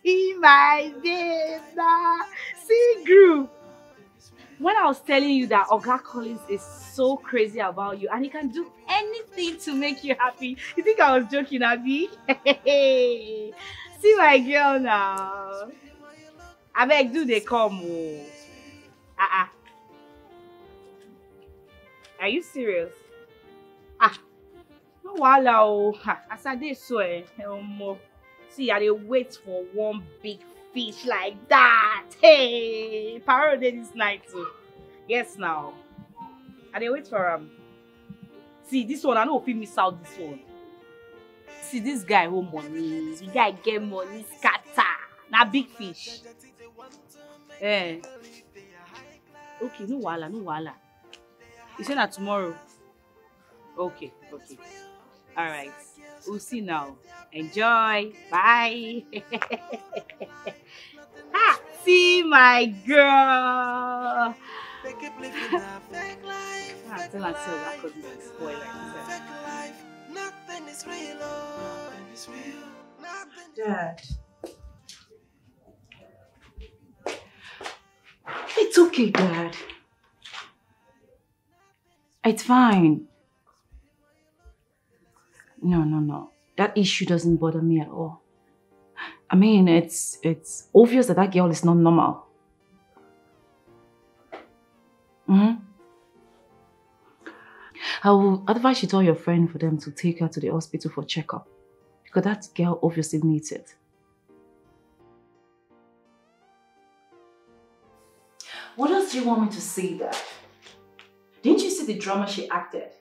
see my babe now. See group. When I was telling you that Oga Collins is so crazy about you and he can do anything to make you happy, you think I was joking, abi? See my girl now. Abeg, do they come? Oh. Ah, ah. Are you serious? Ah, no wahala o. Ha, as I dey so, eh, omo. See, I dey wait for one big fish like that. Hey, parole dey this night too. Yes now. I dey wait for am. See, this one, I no fit miss out this one. See, this guy hold money. The guy get money, scatter. Na big fish. Eh. Okay, no wahala, no wahala. You say na tomorrow? Okay, okay. All right. We'll see now. Enjoy. Bye. Ha! See my girl. Ah, tell her say that couldn't be spoiled like that. Dad. It's okay, Dad. It's fine. No, no, no. That issue doesn't bother me at all. I mean, it's it's obvious that that girl is not normal. Mm-hmm. I will advise you tell your friend for them to take her to the hospital for checkup. Because that girl obviously needs it. What else do you want me to say, Dad? Didn't you see the drama she acted?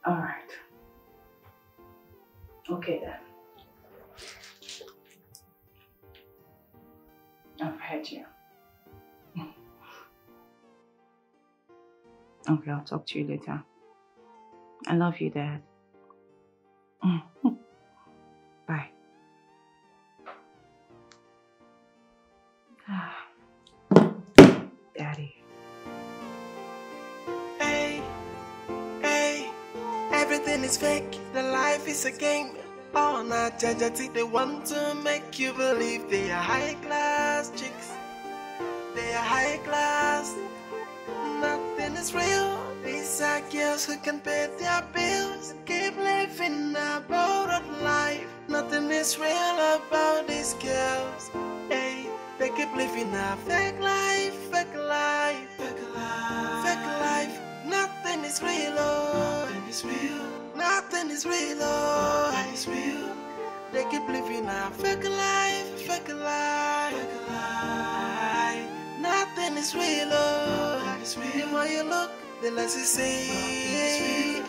All right. Okay then. I've heard you. Okay, I'll talk to you later. I love you, Dad. Mm. Bye. Ah. Daddy. Hey, hey, everything is fake. The life is a game. All na jajati they want to make you believe they are high class chicks. They are high class. Nothing is real. These are girls who can pay their bills and keep living a borrowed life. Nothing is real about these girls. Hey, they keep living a fake life, fake life, fake life, fake life. Nothing is real, oh. Nothing is real. Nothing is real, oh. Nothing is real. They keep living a fake life, fake life, fake life. Nothing is real, oh. Nothing is real. The more you look, the less you see.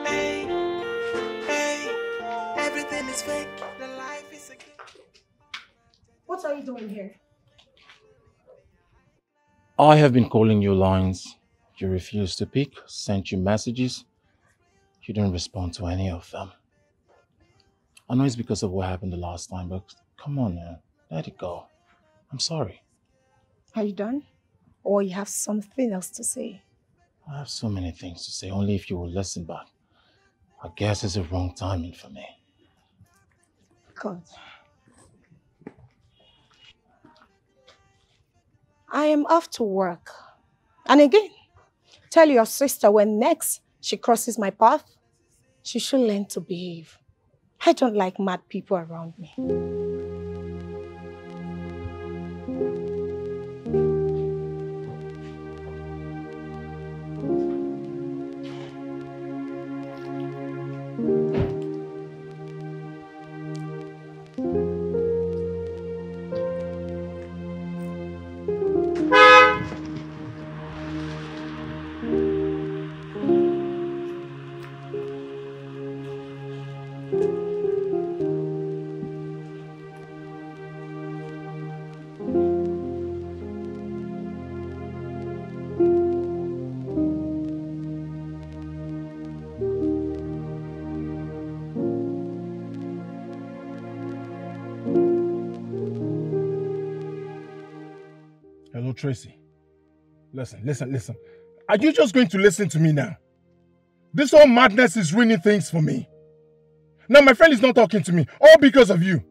Hey, hey, everything is fake. The life is a game. What are you doing here? I have been calling your lines. You refuse to pick, sent you messages. You didn't respond to any of them. I know it's because of what happened the last time, but come on, man. Let it go. I'm sorry. Are you done? Or you have something else to say? I have so many things to say, only if you will listen, but I guess it's the wrong timing for me. God. I am off to work. And again, tell your sister when next she crosses my path, she should learn to behave. I don't like mad people around me. Hello, Tracy. Listen, listen, listen. Are you just going to listen to me now? This whole madness is ruining things for me. Now my friend is not talking to me, all because of you.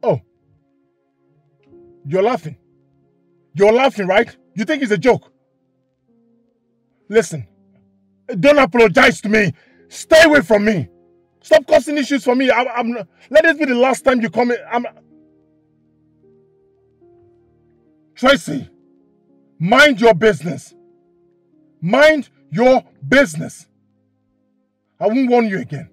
Oh, you're laughing. You're laughing, right? You think it's a joke? Listen, don't apologize to me. Stay away from me. Stop causing issues for me. I'm, I'm let this be the last time you come in. I'm Tracy, mind your business. Mind your business. I won't warn you again.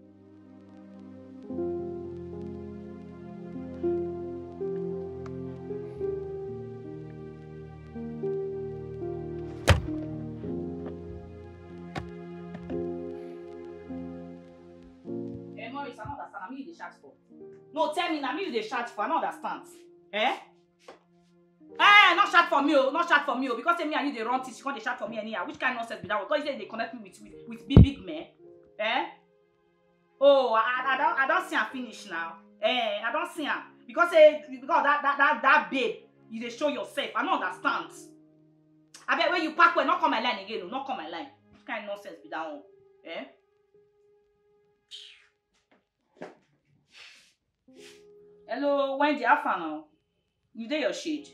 Eh, Morris, I don't understand. I mean, you dey shout for. No, tell me, na me you dey shout for. I don't understand. Eh? Eh, not shout for me, oh, not shout for me, oh, because say me and you dey run things, you come dey shout for me anyhow. Which kind nonsense be that one? Because you say they connect me with with, with big big men. Eh? Oh, I, I, I don't I don't see am finish now. Eh, I don't see am because say because that that that, that babe, you dey show yourself. I don't understand. I bet when you pack well, not come my line again, oh, not come my line. Which kind nonsense be that one? Eh? Hello, Wendy, how far now? You dey your shade?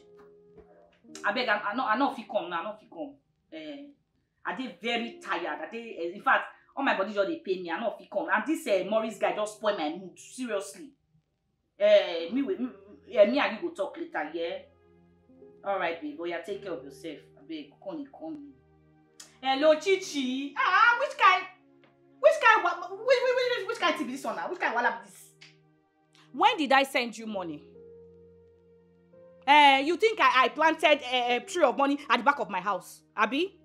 I beg, I, I no, I no fit come now. I no fit come. Eh, I dey very tired. I dey, eh, in fact, all my body just dey pain me. I no fit come. And this uh, Morris guy just spoil my mood. Seriously. Eh, me, we, me, yeah, me and you go talk later. Yeah. All right, babe. But yeah, take care of yourself. I beg, come, come. Hello, Chichi. Ah, which kind, which kind, which, which, which, which kind T V this one now? Which kind wala be this? When did I send you money? Eh, you think I, I planted a, a tree of money at the back of my house? Abi?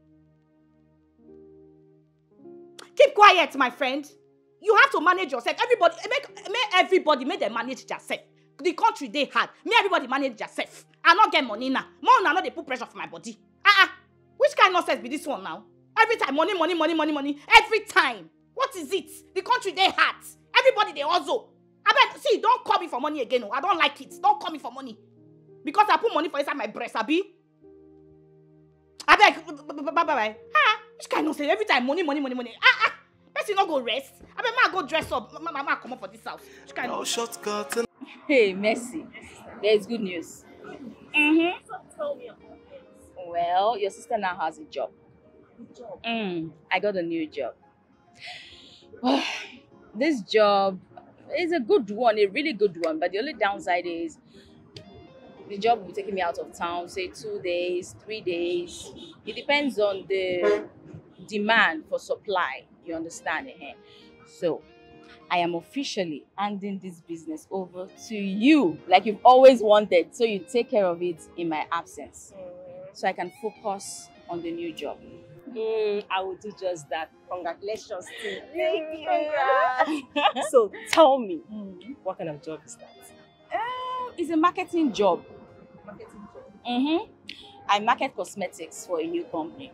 Keep quiet, my friend. You have to manage yourself. Everybody, make, make everybody, make them manage themselves. The country dey hard. Make everybody manage themselves. I no get money now. More una no dey put pressure for my body. Ah ah. Which kind nonsense be this one now? Every time money, money, money, money, money. Every time. What is it? The country dey hard. Everybody dey hustle. I beg, see, don't call me for money again. Oh. I don't like it. Don't call me for money. Because I put money for inside my breast, abi? I beg, bye bye bye. Ah, which kind nonsense? Every time money, money, money, money. Ah ah. Person no go rest. I beg, ma go dress up. Ma ma ma come up for this house. Which kind nonsense? Hey, Mercy. There's good news. Mm-hmm. Well, your sister now has a job. Mm, I got a new job. This job is a good one, a really good one, but the only downside is the job will be taking me out of town, say two days, three days. It depends on the demand for supply, you understand? Eh? So I am officially handing this business over to you, like you've always wanted, so you take care of it in my absence, so I can focus on the new job. Mm, I will do just that. Congratulations, team. Thank you. Congrats. So tell me, mm, what kind of job is that? Um, it's a marketing job. Marketing job. Mm-hmm. I market cosmetics for a new company.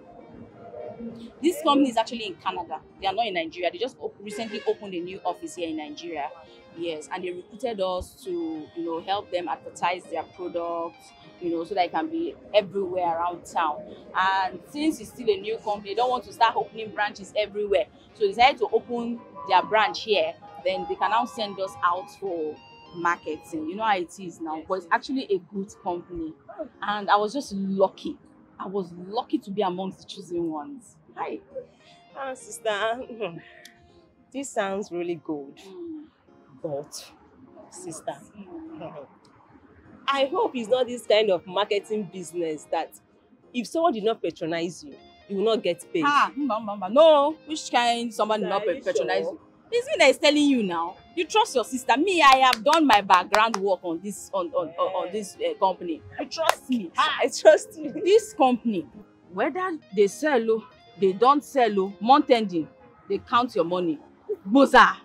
This company is actually in Canada. They are not in Nigeria. They just op- recently opened a new office here in Nigeria. Yes, and they recruited us to, you know, help them advertise their products, you know, so that it can be everywhere around town. And since it's still a new company, they don't want to start opening branches everywhere. So they decided to open their branch here. Then they can now send us out for marketing. You know how it is now, but it's actually a good company. And I was just lucky. I was lucky to be amongst the chosen ones. Hi. Ah, sister, this sounds really good. But, sister, I hope it's not this kind of marketing business that if someone did not patronize you, you will not get paid. Ah, mba, mba, mba. No, which kind someone did not patronize you? It's me that is telling you now. You trust your sister. Me, I have done my background work on this on on, on, on this uh, company. You trust me. Ah, I trust you. This company, whether they sell, oh, they don't sell, oh, month ending, they count your money. Boza,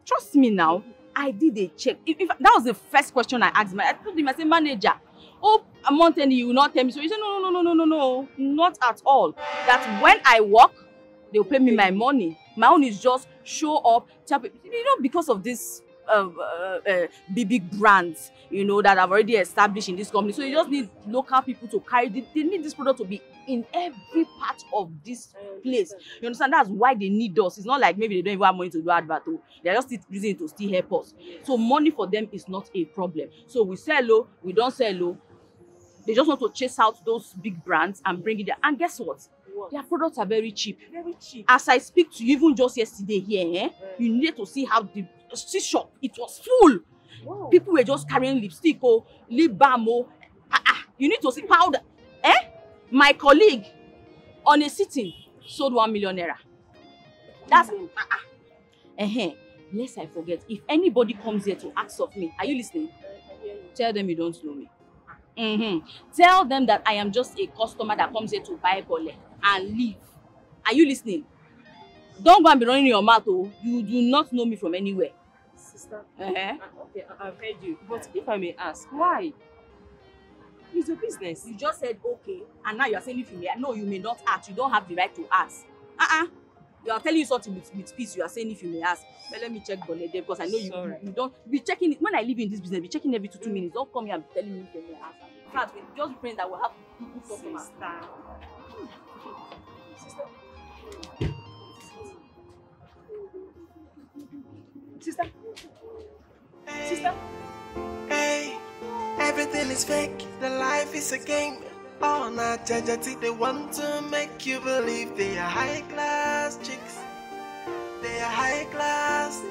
trust me now. I did a check. If, if that was the first question I asked, my I told him, I said, manager, oh, a month ending, you will not tell me. So he said, no, no, no, no, no, no, no, not at all. That when I work, they'll pay me my money. My own is just show up, tell people, you know, because of this uh, uh, uh, big big brands, you know, that have already established in this company. So you just need local people to carry. They, they need this product to be in every part of this place. You understand? That's why they need us. It's not like maybe they don't even have money to do advert. Oh. They're just still using it to still help us. So money for them is not a problem. So we sell low, we don't sell low. They just want to chase out those big brands and bring it there. And guess what? Their products are very cheap. Very cheap. As I speak to you, even just yesterday here, eh, you need to see how the see shop, it was full. Wow. People were just carrying lipstick, oh, lip balm, oh. Ah, ah, you need to see powder. Eh? My colleague on a sitting sold one million naira. That's ah, ah. Uh-huh. Lest I forget, if anybody comes here to ask of me, are you listening? Tell them you don't know me. Mm-hmm. Tell them that I am just a customer that comes here to buy bole and leave. Are you listening? Don't go and be running your mouth, oh. You do not know me from anywhere. Sister, uh-huh. Okay, I- I've heard you. But if I may ask, why? It's your business. You just said okay, and now you are saying if you may. No, you may not ask. You don't have the right to ask. Uh-uh. You are telling you something with, with peace. You are saying if you may ask. But let me check bole there because I know you, you, you don't be checking it. When I leave you in this business, be checking every two two minutes. Don't come here and be telling me if you may ask. In fact, we just friends that will have good customers. Sister. Sister. Sister. Hey, everything is fake. The life is a game. All na jajati, they want to make you believe they are high class chicks. They are high class.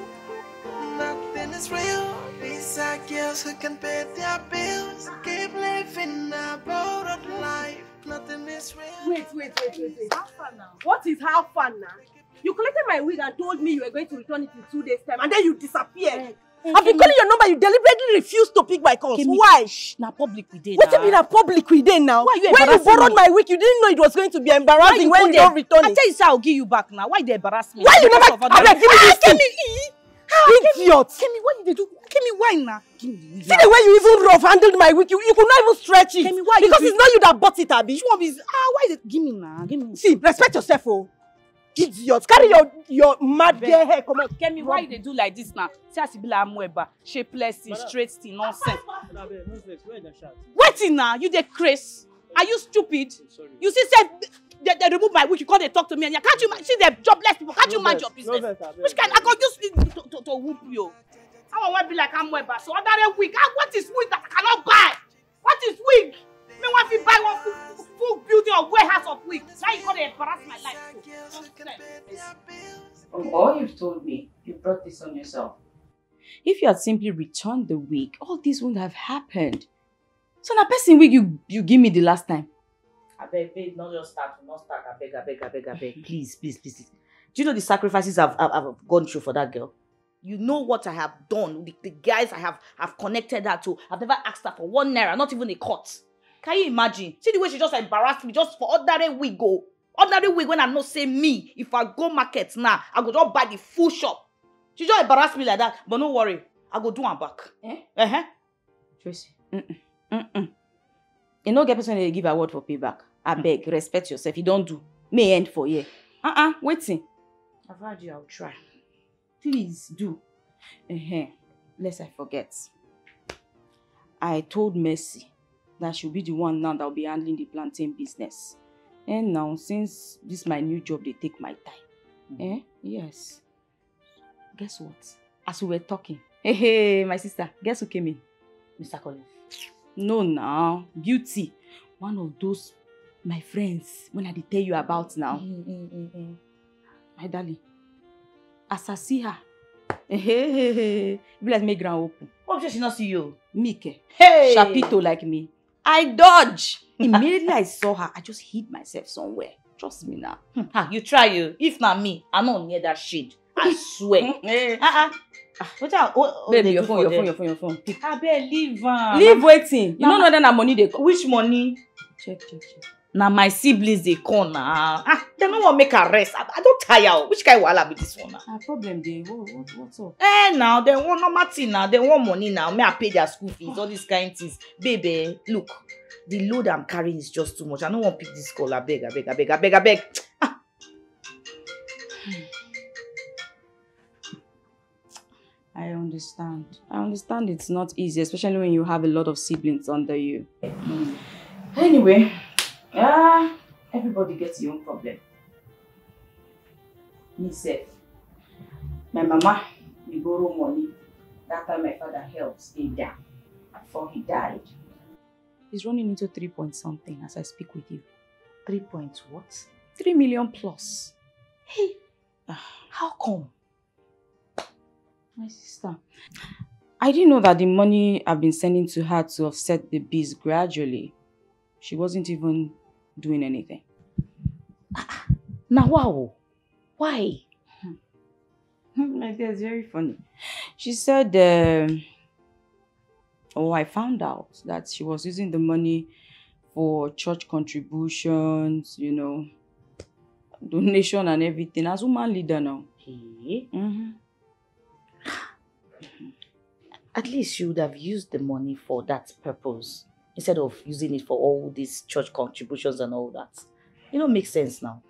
Nothing is real. These are girls who can pay their bills. Keep living a borrowed life. Nothing is real. Wait, wait, wait, wait, wait. How far now? What is how far now? You collected my wig and told me you were going to return it in two days' time, and then you disappeared. I've been calling your number. You deliberately refused to pick my calls. Kemi, why? Shh, na public we dey. What do you mean na public we dey now? Why you embarrassing me? When you borrowed my wig, you didn't know it was going to be embarrassing when you don't return it. I tell you say I'll give you back now. Why you dey embarrass me? Why you never? Abeg, give me this thing. Kemi, eh? Idiot. Kemi, what you dey do? Kemi, why na? Give me the wig. See the way you even rough handled my wig. You, you could not even stretch it. Kemi, why you? Because it's not you that bought it, abi? Which one is? Ah, why you dey give me na? Give me. See, respect yourself, oh. Idiot. Carry your your mad girl hair comot. Kemi, why you dey do like this now? See as e be like amoeba, shapeless thing, straight thing, nonsense. Abeg, no vex. Why you dey shout? Wetin na? You dey craze? Are you stupid? You see say they, they remove my wig, you come dey talk to me, and you can't you ma- see the jobless people, can't you mind your business? Which kind I go use it to, to, to whoop you? How I want be like amoeba? So ordinary wig. Ah, what is wig that I cannot buy? What is wig? Me want to buy one full, full building or warehouse of wig. Now you gonna embarrass my life. So, nonsense. From all you've told me, you brought this on yourself. If you had simply returned the wig, all this wouldn't have happened. So na person wig you, you give me the last time. Abeg, babe, not just start, not start. Abeg, abeg, abeg, abeg. Please, please, please, please. Do you know the sacrifices I've, I've, I've gone through for that girl? You know what I have done, the, the guys I have, have connected her to. I've never asked her for one naira, not even a cut. Can you imagine? See the way she just embarrassed me just for ordinary wig, oh. Ordinary wig when I know say me, if I go market now, I go just buy the full shop. She just embarrassed me like that, but no worry, I go do am back. Eh? Uh-huh. Tracy. Mm-mm. Mm-mm. You no get person dey give award for payback. Abeg, respect yourself. You don't do. May end for here. Uh-uh. Waiting. I've heard you. I'll try. Please do. Uh-huh. Lest I forget. I told Mercy that she'll be the one now that will be handling the plantain business. And now, since this my new job, they take my time. Eh? Yes. Guess what? As we were talking, Hey, hey, my sister, guess who came in? Mister Collins. No, now. Beauty. One of those my friends when I dey tell you about now. Mm, mm, mm, mm. My darling. As I see her. Hey, hey, hey, hey. Be like me ground open. Hope say she not see you. Me ke. Hey! Shapito like me. I dodge. Immediately I saw her, I just hid myself somewhere. Trust me now. Hmm, ah, you try you. If not me, I not near that shade. I swear. Hey. Ah ah. Ah, what are, oh, oh, Baby, they your do phone, for your phone, there? your phone, your phone. I beg leave am. Leave waiting. You Mama- don't know that na money they call. Which money? Check, check, check. Na my siblings they call now. Ah, they no want make arrest. I, I don't tire. Oh. Which kind of wahala be this one now? Ah, problem dey. What, what, what's up? Eh, now they want normal thing now. They want money now. Me I pay their school fees, all these kind things. Baby, look, the load I'm carrying is just too much. I don't want pick this call. I beg, I beg, I beg, I beg, I beg. I understand. I understand it's not easy, especially when you have a lot of siblings under you. Anyway, ah, everybody gets your own problem. Me sef. My mama, we borrow money. That time my father helped stay down before he died. He's running into three point something as I speak with you. Three point what? Three million plus. Hey, Ah, how come? My sister, I didn't know that the money I've been sending to her to offset the bills gradually, she wasn't even doing anything. Now wow. Why? My dear, it's very funny. She said, um, oh, I found out that she was using the money for church contributions, you know, donation and everything. As woman leader now. Hey. Mm-hmm. At least you would have used the money for that purpose instead of using it for all these church contributions and all that. You know, makes sense now.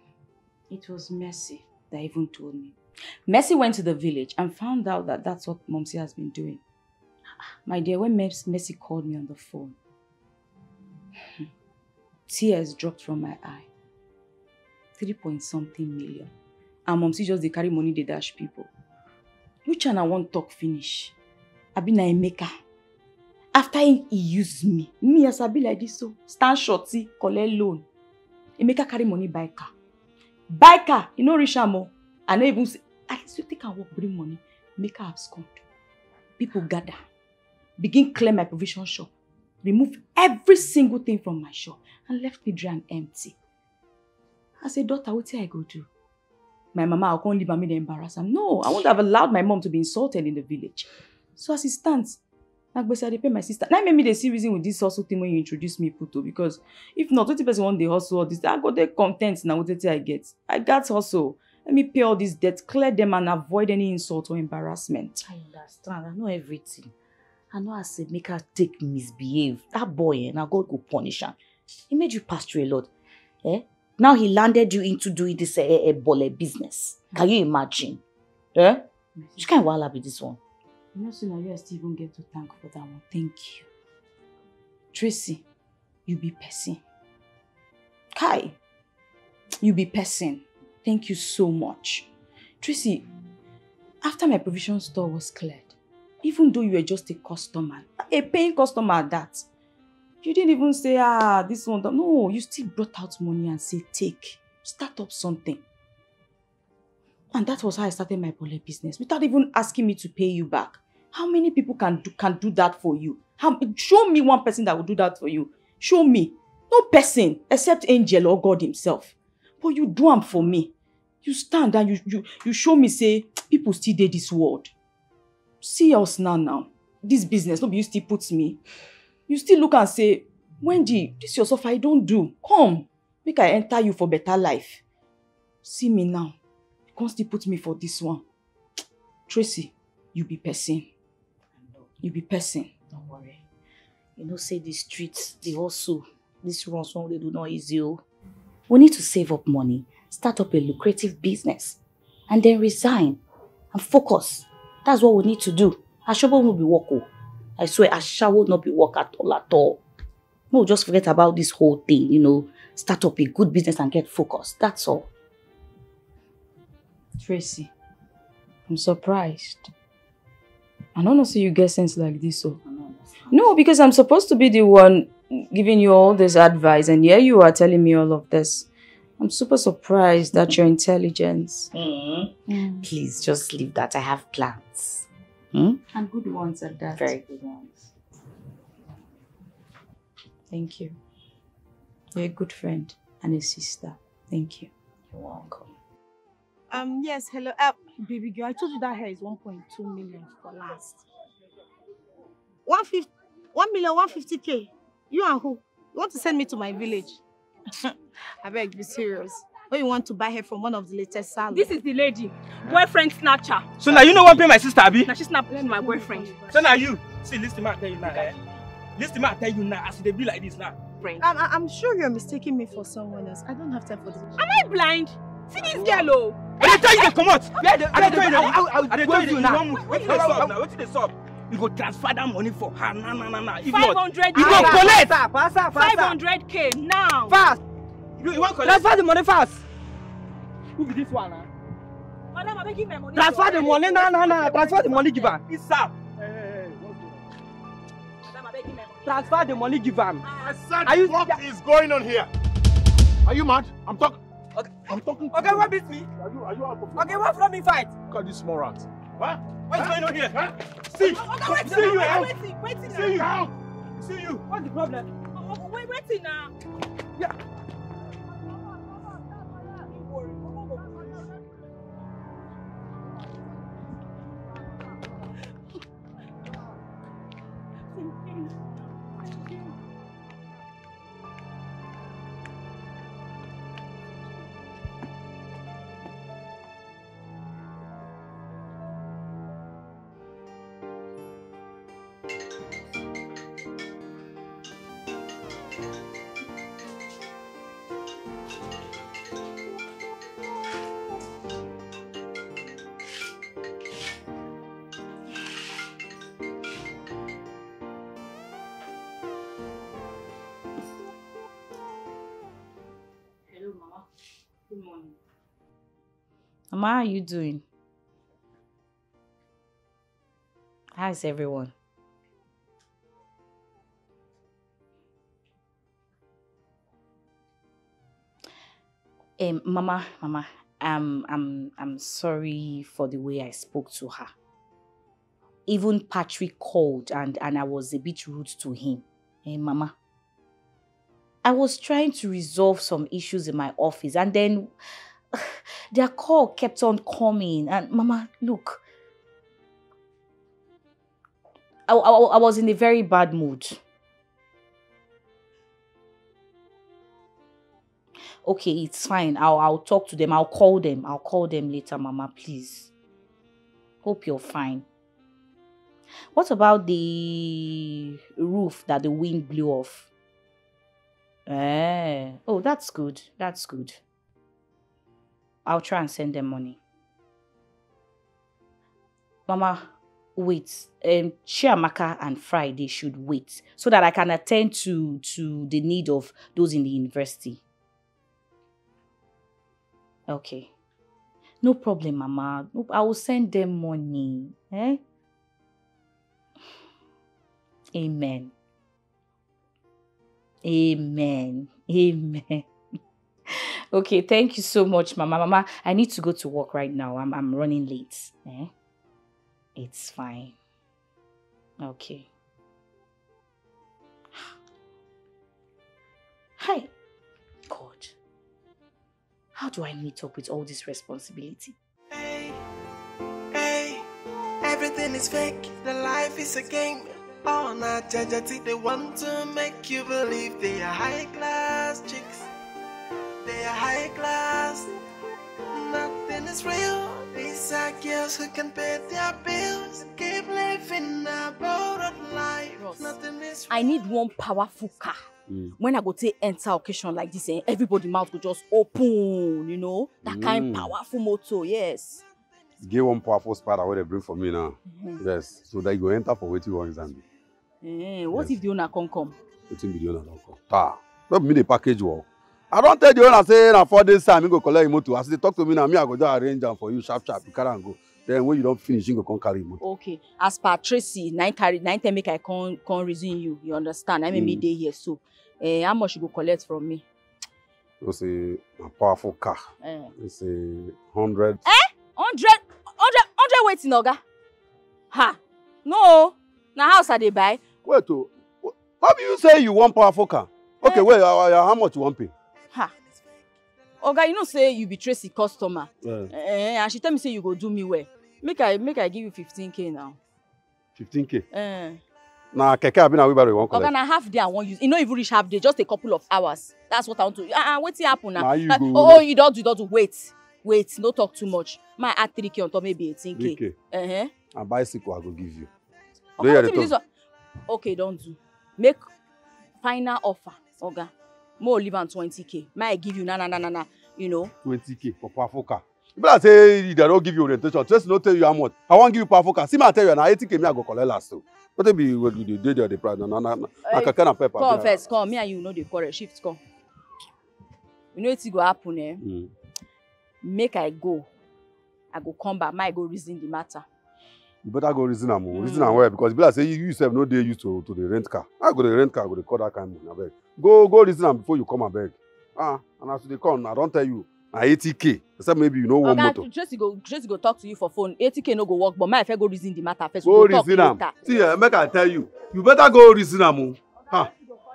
It was Mercy that even told me. Mercy went to the village and found out that that's what Momsy has been doing. My dear, when Mes- Mercy called me on the phone, tears dropped from my eye. Three point something million. And Momsy just dey carry money dey dash people. Which one I wan talk finish? Abi na Emeka. After he, he use me, me as I be like this, so stand shorty, collect loan. Emeka carry money buy car. Buy car, e no reach am o. I no even say, at least you take am work bring money, make her abscond. People gather, begin clear my provision shop, remove every single thing from my shop, and left me dry and empty. As a daughter, wetin I go do? My mama, I can't leave am make dem embarrass am. No, I wouldn't have allowed my mom to be insulted in the village. So as it stands, na gbese I dey pay my sister. Na make me dey see reason with this hustle thing when you introduce me put o, because if not, wetin person wan dey hustle all this? I go dey content na wetin I get. I gats hustle. Let me pay all these debts, clear them, and avoid any insult or embarrassment. I understand. I know everything. I know as Emeka take misbehave. That boy, eh, now God go punish him. He made you pass through a lot. Eh? Now he landed you into doing this eh, eh, eh, bole business. Can you imagine? Eh? Which kind of wahala be this one? You know, so now you still even get to thank for that one. Thank you. Tracy, you be person. Kai, you be person. Thank you so much. Tracy, after my provision store was cleared, even though you were just a customer, a paying customer at that, you didn't even say, ah, this one. Don't. No, you still brought out money and say, take, start up something. And that was how I started my bole business without even asking me to pay you back. How many people can do, can do that for you? How, show me one person that will do that for you. Show me. No person except angel or God himself. But you do am for me. You stand and you you you show me say people still dey this world. See us now now. This business, no be you still put me. You still look and say, Wendy, this your suffer, I don't do. Come, make I enter you for better life. See me now. You can't still put me for this one. Tracy, you be person. You be person. Don't worry. You know, say the streets, the hustle, this runs one they do not easy. Oh. We need to save up money, start up a lucrative business, and then resign and focus. That's what we need to do. Ashobo will be work. Oh. I swear, Asha will not be work at all at all. No, just forget about this whole thing, you know, start up a good business and get focused. That's all. Tracy, I'm surprised. I don't know, so you get sense like this, so. No, because I'm supposed to be the one giving you all this advice, and here you are telling me all of this. I'm super surprised at your intelligence. Mm. Please just leave that. I have plans. Hmm? And good ones at that. Very good ones. Thank you. You're a good friend and a sister. Thank you. You're welcome. Um, yes, hello. Uh, baby girl, I told you that hair is one point two million for last. One fifty, one million, one fifty K. You and who? You want to send me to my village? I beg, be serious. When you want to buy hair from one of the latest salons. This is the lady. Boyfriend snatcher. So now you know what pay my sister, Abi? Now she snapped my boyfriend. So now you. See, listen, man, tell you now, eh? Listen, man, tell you now, as they be like this now. Friend. I'm, I'm sure you're mistaking me for someone else. I don't have time for this. Am I blind? See this girl, oh. I dey tell you to come out. I dey tell you, I dey tell you, I dey tell you, you won't move. Wetin dey sup now? Wetin dey sup? You go transfer that money for her. Na, na, na, na. If not, five hundred K. You go collect. Faster, faster, faster. Five hundred K now. Fast. You, you want collect? Transfer the money fast. Who be this one, huh? Madam, I beg you my money. Transfer the money. Na, na, na. Transfer the money, give her. It's up. Hey, hey, hey, what's going on? Madam, I beg you my money. Transfer the money, give am. I said, are you, what is going on here? Are you mad? I'm talking. Okay. I'm talking. Okay, what beats me? Are you, are you out of your mind? Okay, what from me fight? Look at this small rat. Huh? What's going on here? Huh? See, okay, wait, see you, wait, wait, wait, wait, see you. See you. What's the problem? Oh, oh, wait, wait now. Yeah. Hello, Mama. Good morning. Mama, how are you doing? How's everyone? Um, Mama, Mama, I'm, I'm, I'm sorry for the way I spoke to her. Even Patrick called and, and I was a bit rude to him. Eh, Mama, I was trying to resolve some issues in my office, and then their call kept on coming. And Mama, look, I, I, I was in a very bad mood. Okay, it's fine. I'll, I'll talk to them. I'll call them. I'll call them later, Mama, please. Hope you're fine. What about the roof that the wind blew off? Eh. Oh, that's good. That's good. I'll try and send them money. Mama, wait. Um, Chiamaka and Friday should wait so that I can attend to, to the need of those in the university. Okay. No problem, Mama. No, I will send them money. Eh? Amen. Amen. Amen. Okay, thank you so much, Mama. Mama, I need to go to work right now. I'm, I'm running late. Eh? It's fine. Okay. Hi. God. How do I meet up with all this responsibility? Hey, hey, everything is fake. The life is a game. All na jajati, they want to make you believe they are high class chicks. They are high class. Nothing is real. These are girls who can pay their bills and keep living a borrowed life. Bros, nothing is real. I need one powerful car. Mm. When I go take enter occasion like this, eh, everybody mouth go just open, you know, that kind, mm, powerful motor, yes. Get one powerful spider wey dem bring for me now. Mm-hmm. Yes, so that you go enter for wetin you wan use am do. Eh, what, yes, if the owner come come? Wetin be the owner don come? Ta. No be me dey package work. I don tell the owner say na four days time he go collect him motor. As he dey talk to me now, me I go just arrange am for you sharp sharp. You carry am go. Then when you don finish, you go come carry money. Okay, as per Tracy, nine carry, nine ten make I come come reason you. You understand? I mean, me Mm. dey here so. Eh, how much you go collect from me? You say a powerful car. Eh. You say hundred. Eh? Hundred, hundred, hundred waiting, oga. Ha! No, na house I dey buy. Wait, oh, no be you say you want powerful car? Okay, Eh. wait, uh, uh, how much you want pay? Ha! Oga, you know say you be Tracy customer. Yeah. Eh, and she tell me say you go do me well. Make I make I give you fifteen k now. Fifteen k. Eh. Na keke abi na wheelbarrow you wan collect? Oga, na half day I wan use. E no even reach half day, just a couple of hours. That's what I want to. Ah, ah, wetin happen now? Na you Na- go oh, oh, you don do, don do. Wait, wait, no talk too much. My add three k on top, maybe eighteen k. Three k. Uh-huh. Na bicycle I go give you. Oga, Don you wetin be this talk? One? Okay, don do. Make final offer, oga. Mo leave am twenty k. May I give you na na na na na. You know. Twenty k for powerful car. Be like say they don't give you orientation. Just no tell you how much. I wan give you powerful car. See me, I tell you, na eighty k me I go collect last. So what be what you dey dey there the price? Na na na na. Na Eh, keke na pepper. Come first, come. Me and you know the quarrel. Shift, come. You know wetin go happen, eh? Mm. Make I go. I go come back. May I go reason the matter. You better go reason am o. Reason am Mm. well, because e be like say you, you sef no dey used to, to the rent car. I go dey rent car, go dey call that kind money, abeg. Go, go reason am before you come, abeg. Ah, and as you dey come, I don tell you, na eighty k. Except maybe you no want Oga, motor. Tracy go, Tracy go talk to you for phone. Eighty k no go work, but may I first go reason the matter first. We Go go talk reason am. later. See, eh, make I tell you, you better go reason am o. Ha.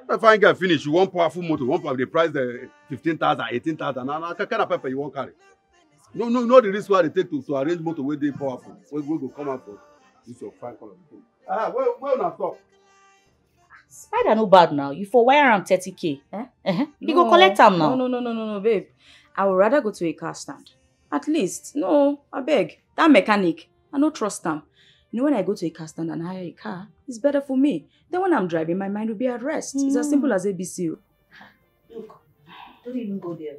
That fine guy finish, you want powerful motor, one power, the price the fifteen thousand, eighteen thousand. Na, na, keke na pepper you wan carry. No, no, no, the risk wey I dey take to, to arrange motor wey dey powerful, wey, wey go come out for this your fine color. Ah, where, where una stop? Spider no bad now. You for wire am thirty k. Eh? Uh-huh. You go No, collect am now. No, no, no, no, no, no, babe. I would rather go to a car stand. At least, no, I beg. That mechanic, I no trust am. You know, when I go to a car stand and hire a car, it's better for me. Then when I'm driving, my mind will be at rest. It's as Mm. simple as A B C. Look, don't even go there.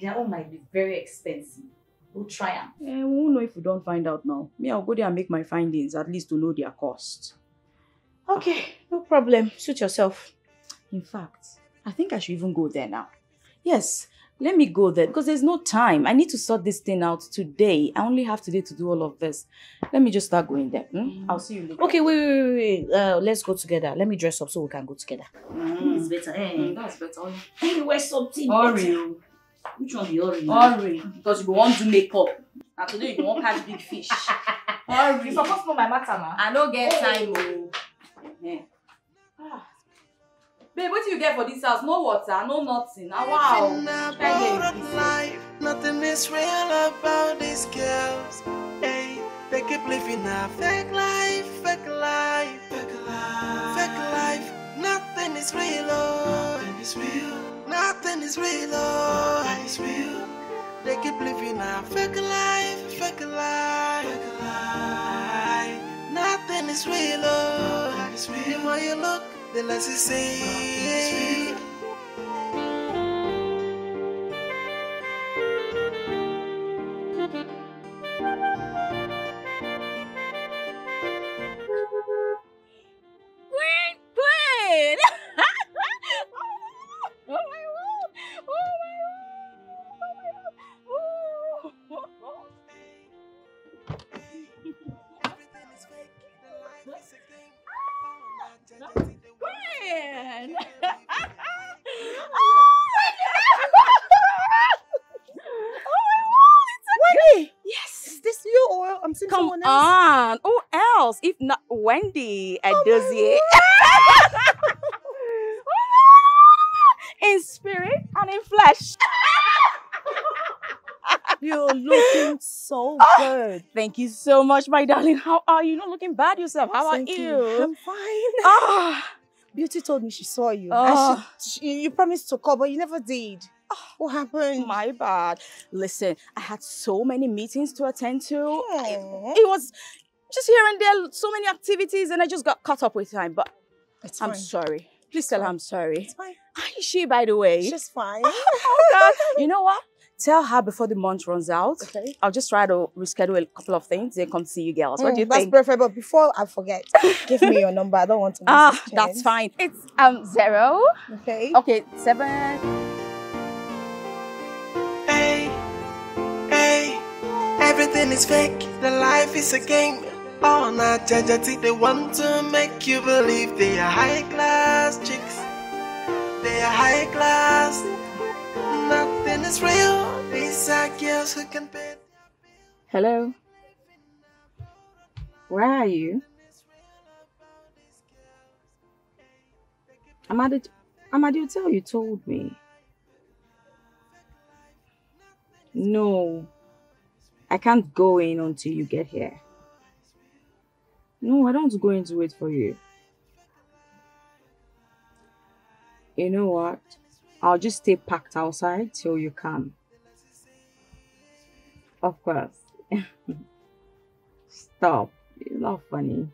Their own might be very expensive. We'll try am. Eh, we won't know if we don't find out now. Me, I'll go there and make my findings, at least to know their cost. Okay, no problem. Suit yourself. In fact, I think I should even go there now. Yes, let me go there because there's no time. I need to sort this thing out today. I only have today to do all of this. Let me just start going there. Hmm? I'll see you later. Okay, wait, wait, wait, wait. Uh, let's go together. Let me dress up so we can go together. Mm. It's better. Eh? Mm, that's better. Let me wear something Hurry better. o. Which one be hurry? Hurry, because you go wan do makeup. Na today you go wan catch big fish. Hurry. You suppose know my matter now. I no get Oh. time o. Eh. Ah. Babe, wetin you get for this house? No water, no nothing. Na wow. Living a Which kind girl be borrowed this? Life. Nothing is real about these girls. Hey, they keep living a fake life, fake life, fake life, fake life. Nothing is real, oh. Nothing is real. Nothing is real, oh. Nothing is real. They keep living a fake life, fake life, fake life. Nothing is real, oh. Nothing is real. The more you look, the less you see. Queen, queen! Oh my God! Oh my God! Oh my God! Oh my God! Oh. Everything is fake. The life is a game. Queen! Oh my God! Wendy! Yes! Is this you or I'm seeing Come someone else? On. Who else? If not Wendy Oh my Edozie. God! In spirit and in flesh. You're looking so Oh, good. Thank you so much, my darling. How are you? Not looking bad yourself. How are Thank you. You? I'm fine. Ah, Beauty told me she saw you. And Oh. she, she, you promised to call, but you never did. What happened? My bad. Listen, I had so many meetings to attend to. I, Aw. it was just here and there, so many activities, and I just got caught up with time. But It's I'm fine. sorry. Please tell her I'm sorry. It's fine. How is she, by the way? She's fine. Oh, God. You know what? Tell her before the month runs out. Okay. I'll just try to reschedule a couple of things and come see you girls. What do you Mm, that's think? Perfect. But before I forget, give me your number. I don't want to miss Ah, this that's chance. Fine. It's um zero. Okay. Okay, seven. Hey, hey, Everything is fake, the life is a game. All na jajati, they want to make you believe they are high class chicks. They are high class. Nothing is real. These are girls who can pay. Hello? Where are you? I'm at the, I'm at the hotel you told me. No, I can't go in until you get here. No, I don't want to go in to wait for you. You know what? I'll just stay packed outside till you come. Of course. Stop. You're not funny.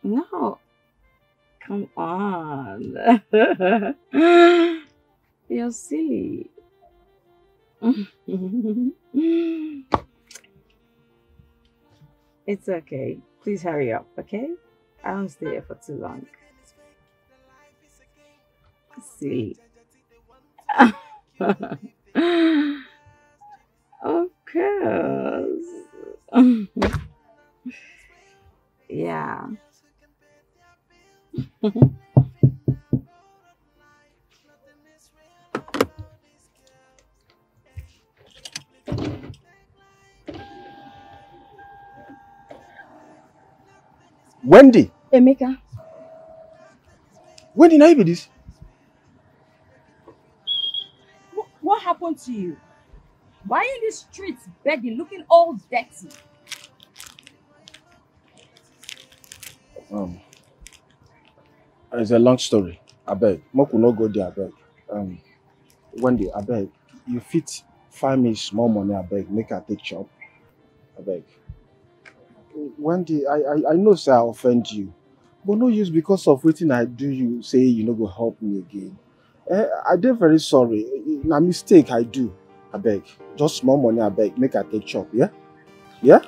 No. Come on. You're silly. It's okay. Please hurry up, okay? I won't stay here for too long. Silly. Of course. Yeah. Wendy, Emeka, Wendy, now you be this. Wh- What happened to you? Why are you in the streets begging, looking all dirty? Um, it's a long story. I beg, make we no go there. I beg. Um, Wendy, I beg, you fit find me small money. I beg, make I take chop. I beg. Wendy, I, I, I know say I offend you, but no use because of wetin I do you say you no go help me again. Eh, I dey very sorry. Na mistake I do. I beg, just small money. I beg, make I take chop. Yeah, yeah.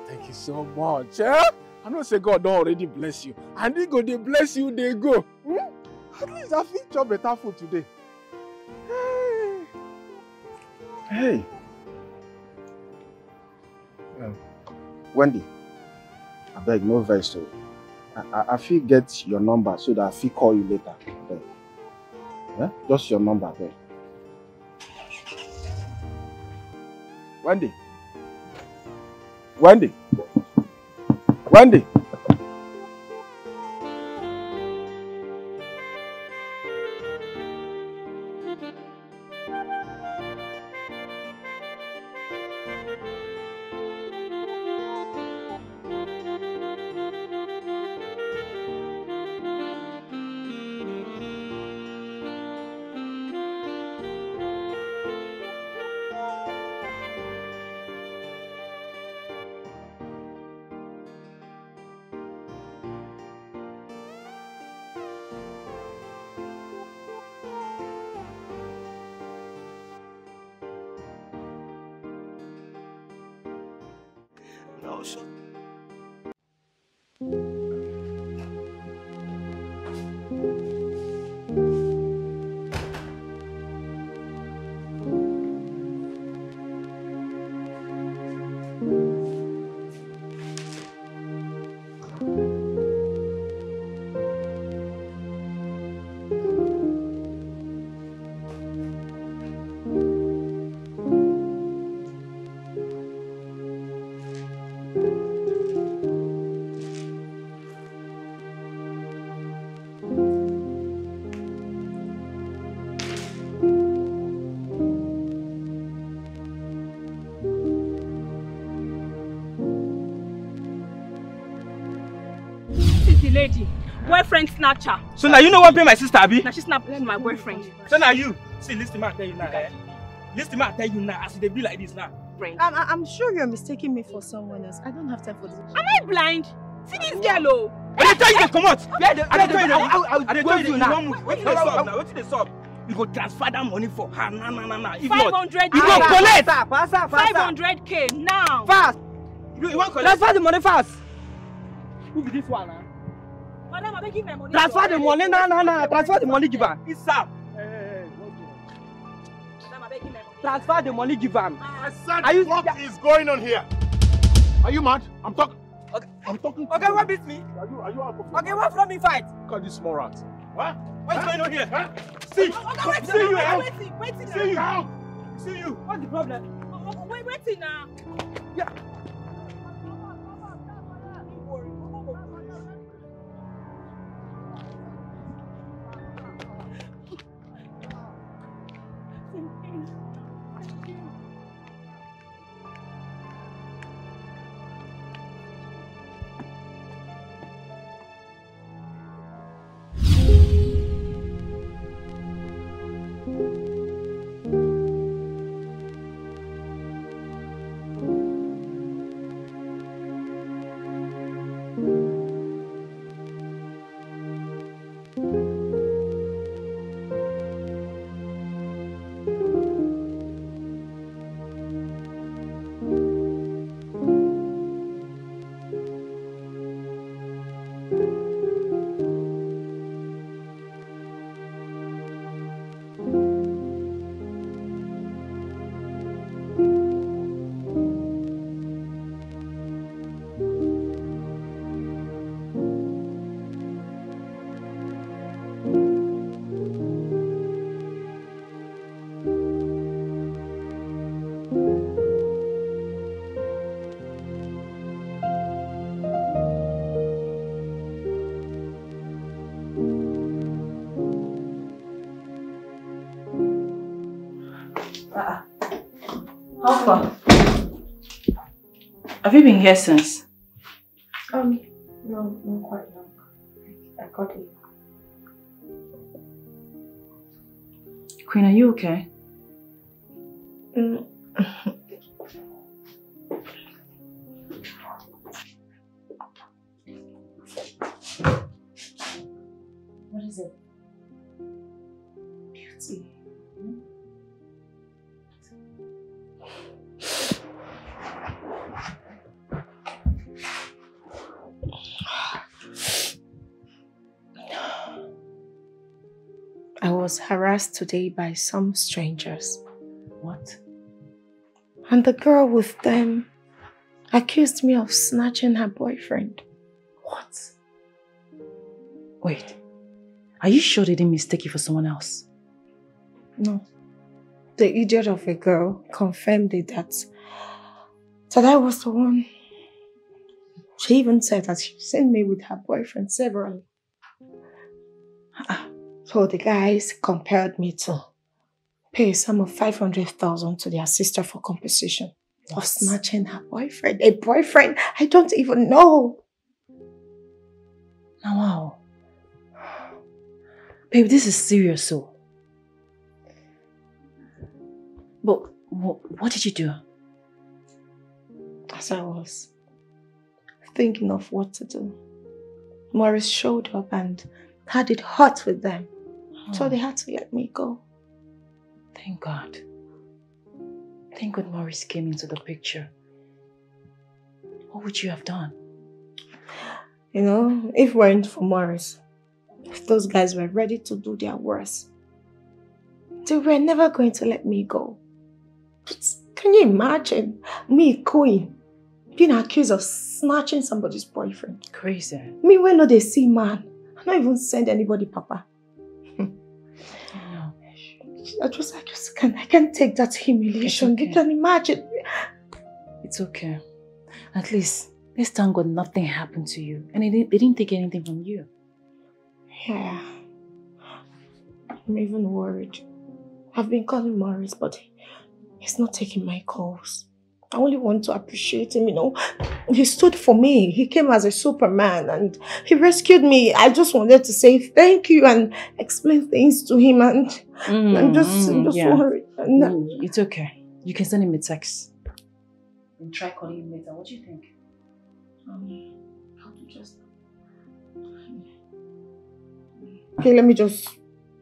Thank you so much. Eh? I know say God don already bless you, and He go dey bless you dey go. Hmm? At least I fit chop better food today. Hey. Hey. Um, Wendy, I beg, no vex o. I, I, I fit get your number so that I fit call you later. Abeg. Eh? Just your number, abeg. Wendy. Wendy. Wendy. This is the lady. Boyfriend snatcher. So now you know what pay my sister, Abi? Now she snapped my boyfriend. So now you. See, listen, man, I tell you now. Eh? Listen, man, I tell you now. As they be like this now. Friend. I'm, I'm sure you're mistaking me for someone else. I don't have time for this. Am I blind? See this girl, oh. I dey tell you to come out. Where the, I where dey tell you the, I, now. I, I, I dey where tell you you now. now? Wetin dey sup now? Wetin dey sup? You go transfer that money for her. Na, na, na, na. If Five not, hundred you go K. collect. Faster, faster, faster. Five hundred K now. Fast. You, you want collect? Transfer the money fast. Who be this one now? Madam, I beg you my money. Transfer the money. No, no, no. Transfer the money, give her. It's Sam. Madam, I beg you my money. Transfer the money, give am. I said, Are you- what is going on here? Are you mad? I'm talking. I'm talking. to Okay, you. What beat me? Are you, are you out of your Okay, mind? What from me fight? Look at this morons. What? What's going on here? Huh? See, Okay, wait, see you wait, out. Wait, wait, wait, See you out. See you. What's the problem? Wait, wait, wait now. Ah, how far? Have you been here since? Um, no, not quite long. I got it. Queen, are you okay? Mm. What is it? Beauty. I was harassed today by some strangers. What? And the girl with them accused me of snatching her boyfriend. What? Wait. Are you sure they didn't mistake you for someone else? No. The idiot of a girl confirmed it that, that I was the one. She even said that she seen me with her boyfriend several. Ah, so the guys compelled me to pay a sum of five hundred thousand to their sister for compensation of snatching her boyfriend. A boyfriend I don't even know. Now, wow. Babe, this is serious, so. But what, what did you do? As I was thinking of what to do, Morris showed up and had it hot with them. So they had to let me go. Thank God. Thank God Morris came into the picture. What would you have done? You know, if it weren't for Morris, if those guys were ready to do their worst, they were never going to let me go. But can you imagine me, Queen, being accused of snatching somebody's boyfriend? Crazy. Me, when no they see man, I don't even send anybody, Papa. No. I just, I just can't, I can't take that humiliation. It's okay. You can imagine. It's okay. At least, let's thank God nothing happened to you. And they didn't, they didn't take anything from you. Yeah. I'm even worried. I've been calling Morris, but he's not taking my calls. I only want to appreciate him, you know. He stood for me. He came as a superman and he rescued me. I just wanted to say thank you and explain things to him, and I'm just, I'm Mm, just yeah. worried. And Mm, it's okay. You can send him a text. And try calling him later. What do you think? Um, how to just. Okay, let me just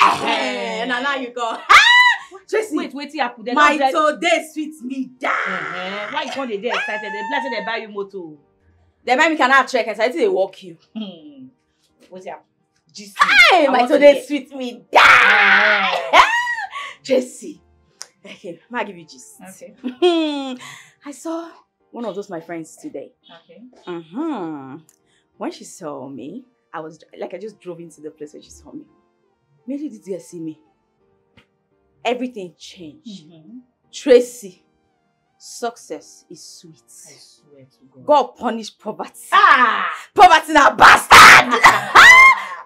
Eh, na now you go. Tracy, wait, wetin happen? Dem my don tell today sweet me die. Eh, why you come dey dey excited? Dem be like say dem buy you motor. Dem buy me cannot check as I dey work you. Hmm. Wetin happen? Gist me. Hey, I my want to today hear. Sweet me die. Eh. Tracy. Okay, ma give you gist. Okay. Hmm. I saw one of those my friends today. Okay. Mm-hmm. When she saw me, I was like, I just drove into the place where she saw me. Immediately this girl see me. Everything changed. Mm-hmm. Tracy, success is sweet. I swear to God. God punish poverty. Ah! Poverty na bastard.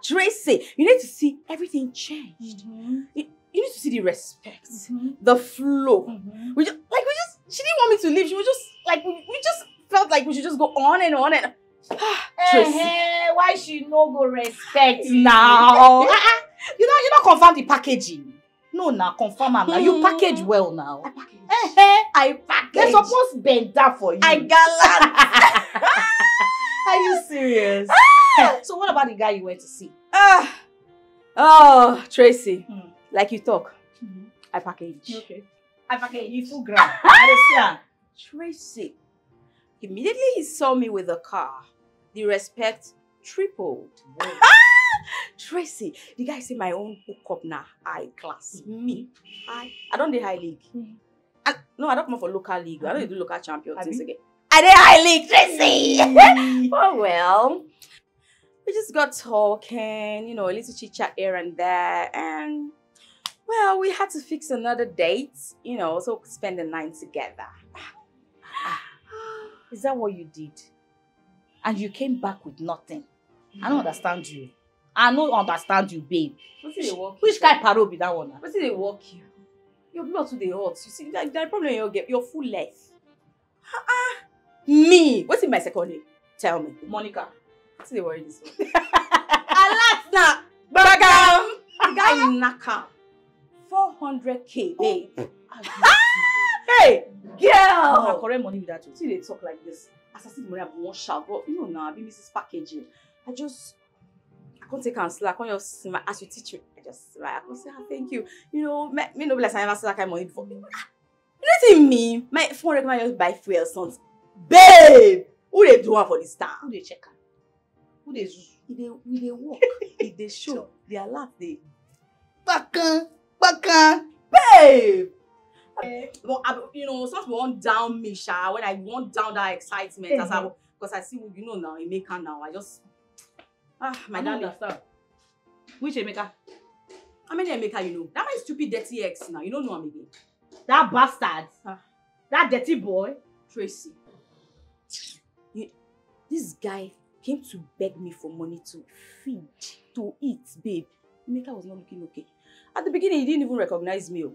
Tracy, you need to see everything changed. Mm-hmm. You, you need to see the respect, mm-hmm, the flow. Mm-hmm. We just like we just she didn't want me to leave. She was just like we, we just felt like we should just go on and on and Tracy. Eh, why she no go respect now? Ah, ah. You know, you don't confirm the packaging. No, now confirm am now. You package well now. I package. Eh, eh. I package. They suppose bend down for you. I gallant. Are you serious? Ah! So what about the guy you went to see? Ah, oh, Tracy. Hmm. Like you talk, hmm, I package. Okay. I package. You full ground. I dey see am. Tracy. Immediately he saw me with the car, the respect tripled. Wow. Tracy, the guy say my own hookup na high class. Me, I, I don dey high league. Mm. I, no, I don't come for local league. I don't do local champion things again. I dey high league, Tracy. Oh well. We just got talking, you know, a little chit chat here and there, and well, we had to fix another date, you know, so we could spend the night together. Is that what you did? And you came back with nothing? I don't understand you. I don't understand you, babe. Which kind of paro be that one? Wetin dey work you? Your blood too dey hot. You see, like, the problem you get, your full life. Ah, ah. Me? What's in my second name? Tell me. Monica. What's the worry this one? Alert now. Bagam. The guy in Naka. four hundred K, babe. Hey, girl. Na correct money be that o. See, they talk like this. As I see the money, I go wan shout. But you know now, I be Missus Packaging. I just, I can't take and slack. I can't just smile. As you teach me, I just smile. I can say, ah, thank you. You know, me, me no be like I never see that kind of money before. You know what I mean? My four hundred can just buy fuel, sons. Babe, who they do one for this town? Who they check am? Who they zoo? If they, if they work, if they show, they alert, they bakan, bakan, babe. Eh, but I, you know, some people want down me, sha. When I want down that excitement, as I, because I see, you know now, Emeka now. I just, ah, my I don't darling. Understand. Which Emeka? How many Emeka you know? That my stupid dirty ex now. You don't know him again. That bastard. Ah. That dirty boy. Tracy. You, this guy came to beg me for money to feed, to eat, babe. Emeka was not looking okay. At the beginning, he didn't even recognize me. Oh.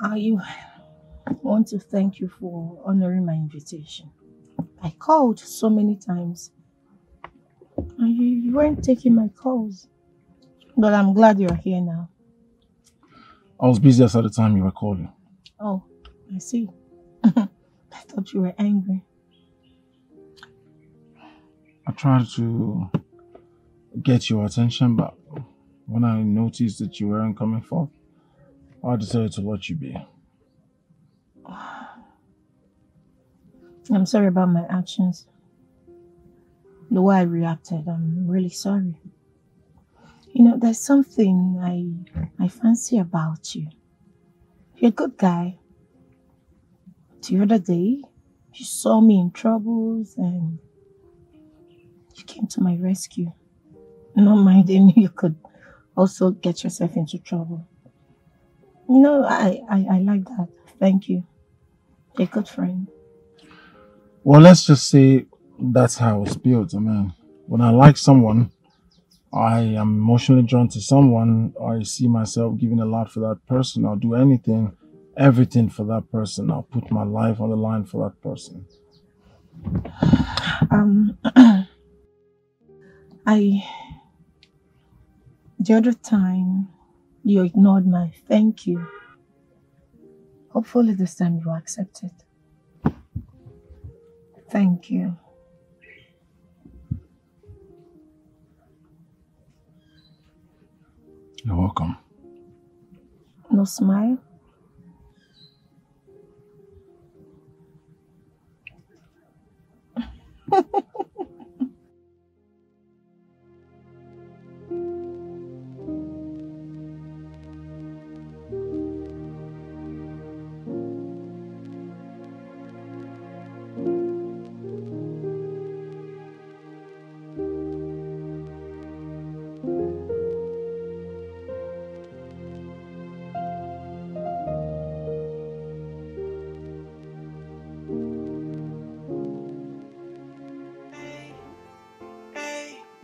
I want to thank you for honoring my invitation. I called so many times and you, you weren't taking my calls. But I'm glad you're here now. I was busy at the time you were calling. Oh, I see. I thought you were angry. I tried to get your attention, but when I noticed that you weren't coming forth, I decided to let you be. I'm sorry about my actions. The way I reacted, I'm really sorry. You know, there's something I I fancy about you. You're a good guy. The other day, you saw me in troubles and you came to my rescue. Not minding you could also get yourself into trouble. No, I, I, I like that. Thank you. You're a good friend. Well, let's just say that's how it's built. I mean, when I like someone, I am emotionally drawn to someone, I see myself giving a lot for that person. I'll do anything, everything for that person. I'll put my life on the line for that person. Um, I, the other time, you ignored my thank you. Hopefully, this time you accept it. Thank you. You're welcome. No smile.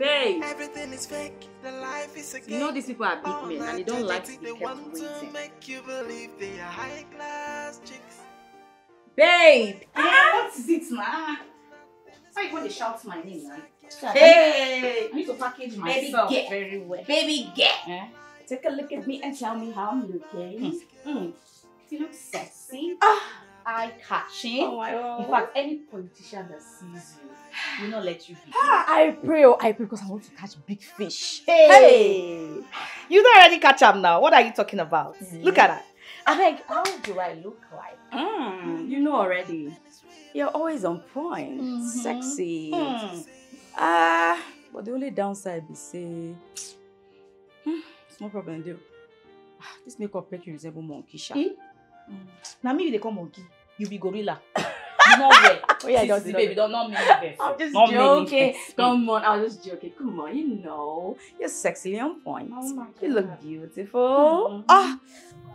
Babe. Everything is fake. The life is a game. You know these people are big men and they don't like to be kept waiting. Make you believe they are high class chicks. Babe. Ah, what is it now? Why you want to shout my name now? Hey. I need to package myself very well. Baby girl. Eh? Take a look at me and tell me how I'm looking. Mm. You look sexy. Ah, eye catching. Oh my God. In fact, any politician that sees you will not let you be. Ah, I pray, oh, I pray because I want to catch big fish. Hey. Hey. You don't already catch am now. What are you talking about? Mm. Look at her. I beg, how do I look like? Mm, you know already. You're always on point. Mm-hmm. Sexy. Mm. Ah, but the only downside be say No problem, deal. Ah, this makeup make you resemble monkey, sha. Eh? Now me you dey call monkey. You be gorilla. You know where? Oh, yeah, See, just see, know. Baby, don't not make me vex. I'm just Don't make me joking. vex. Come on, I was just joking. Come on, you know, you're sexily on point. Oh my You God. look beautiful. Mm. Ah,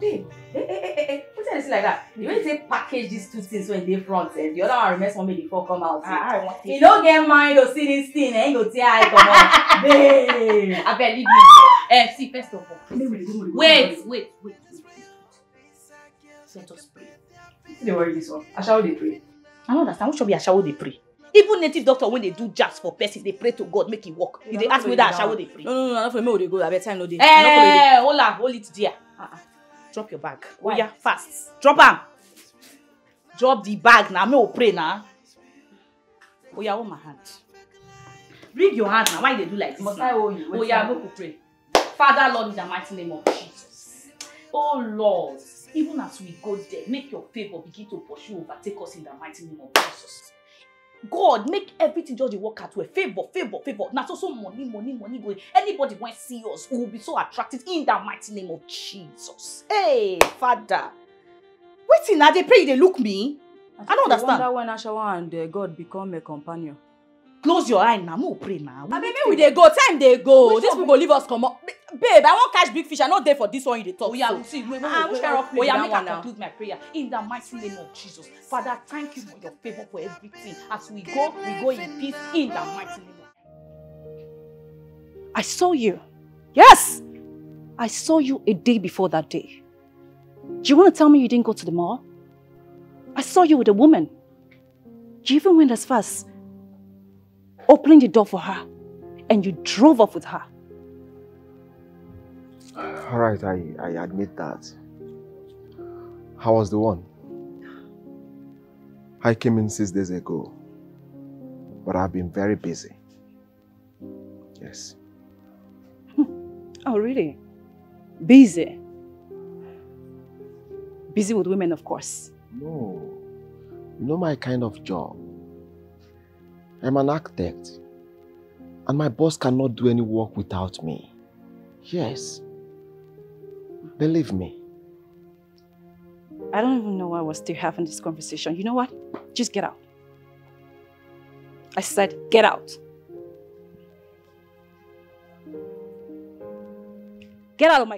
babe, hey, hey, hey, hey, hey. What's this like that? You want to take package these two things when they front, and the other one remains one minute before come out. Ah, I want You it. Don't get mind to see this thing, and go tear eye come out, babe. I bet leave me. Eh, see, first of all, Make we dey go, make we dey go. Wait, wait, wait, wait. Let us pray. Wetin dey worry this one? Ashawo dey pray. I don't understand. Which one be Ashawo dey pray? Even native doctor when they do jazz for person, they pray to God, make it work. You dey ask me that Ashawo dey pray. No, no, no, no, for me, we dey go. I bet time no dey. I no follow you. Eh, hola, hold it there. Uh-uh. Drop your bag. Oh yeah, fast. Drop am. Drop the bag now. Me will pray now. Oh yeah, hold my hand. Bring your hand now. Why you dey do like this? Must Now? I hold you? Oh yeah, make we pray. Father, Lord, in the mighty name of Jesus. Oh Lord, even as we go there, make your favor begin to pursue, overtake us in the mighty name of Jesus. God, make everything just dey work out well. Favor, favor, favor. Now so so money, money, money go. Anybody when see us, we will be so attractive in the mighty name of Jesus. Hey, Father. Wetin na dey pray you dey look me? I don't understand. Wonder when Ashawo and uh, God become a companion. Close your eye now, make we pray now. I mean, make we dey go. Time dey go. Which This one? People go leave us come up. Babe, I wan catch big fish. I no dey for this one you dey talk. Oh yeah, So. we see. Wait, wait, Ah, wait, which wait. kind of Oh yeah, that make one I now? Conclude my prayer in the mighty name of Jesus. Father, thank you for your favor for everything. As we go, we go in peace in the mighty name of. I saw you. Yes! I saw you a day before that day. Do you want to tell me you didn't go to the mall? I saw you with a woman. You even went as far as opening the door for her and you drove off with her. All right, I, I admit that. I was the one. I came in six days ago, but I've been very busy. Yes. Oh, really? Busy? Busy with women, of course. No. You know my kind of job. I'm an architect, and my boss cannot do any work without me. Yes. Believe me. I don't even know why we're still having this conversation. You know what? Just get out. I said, get out. Get out of my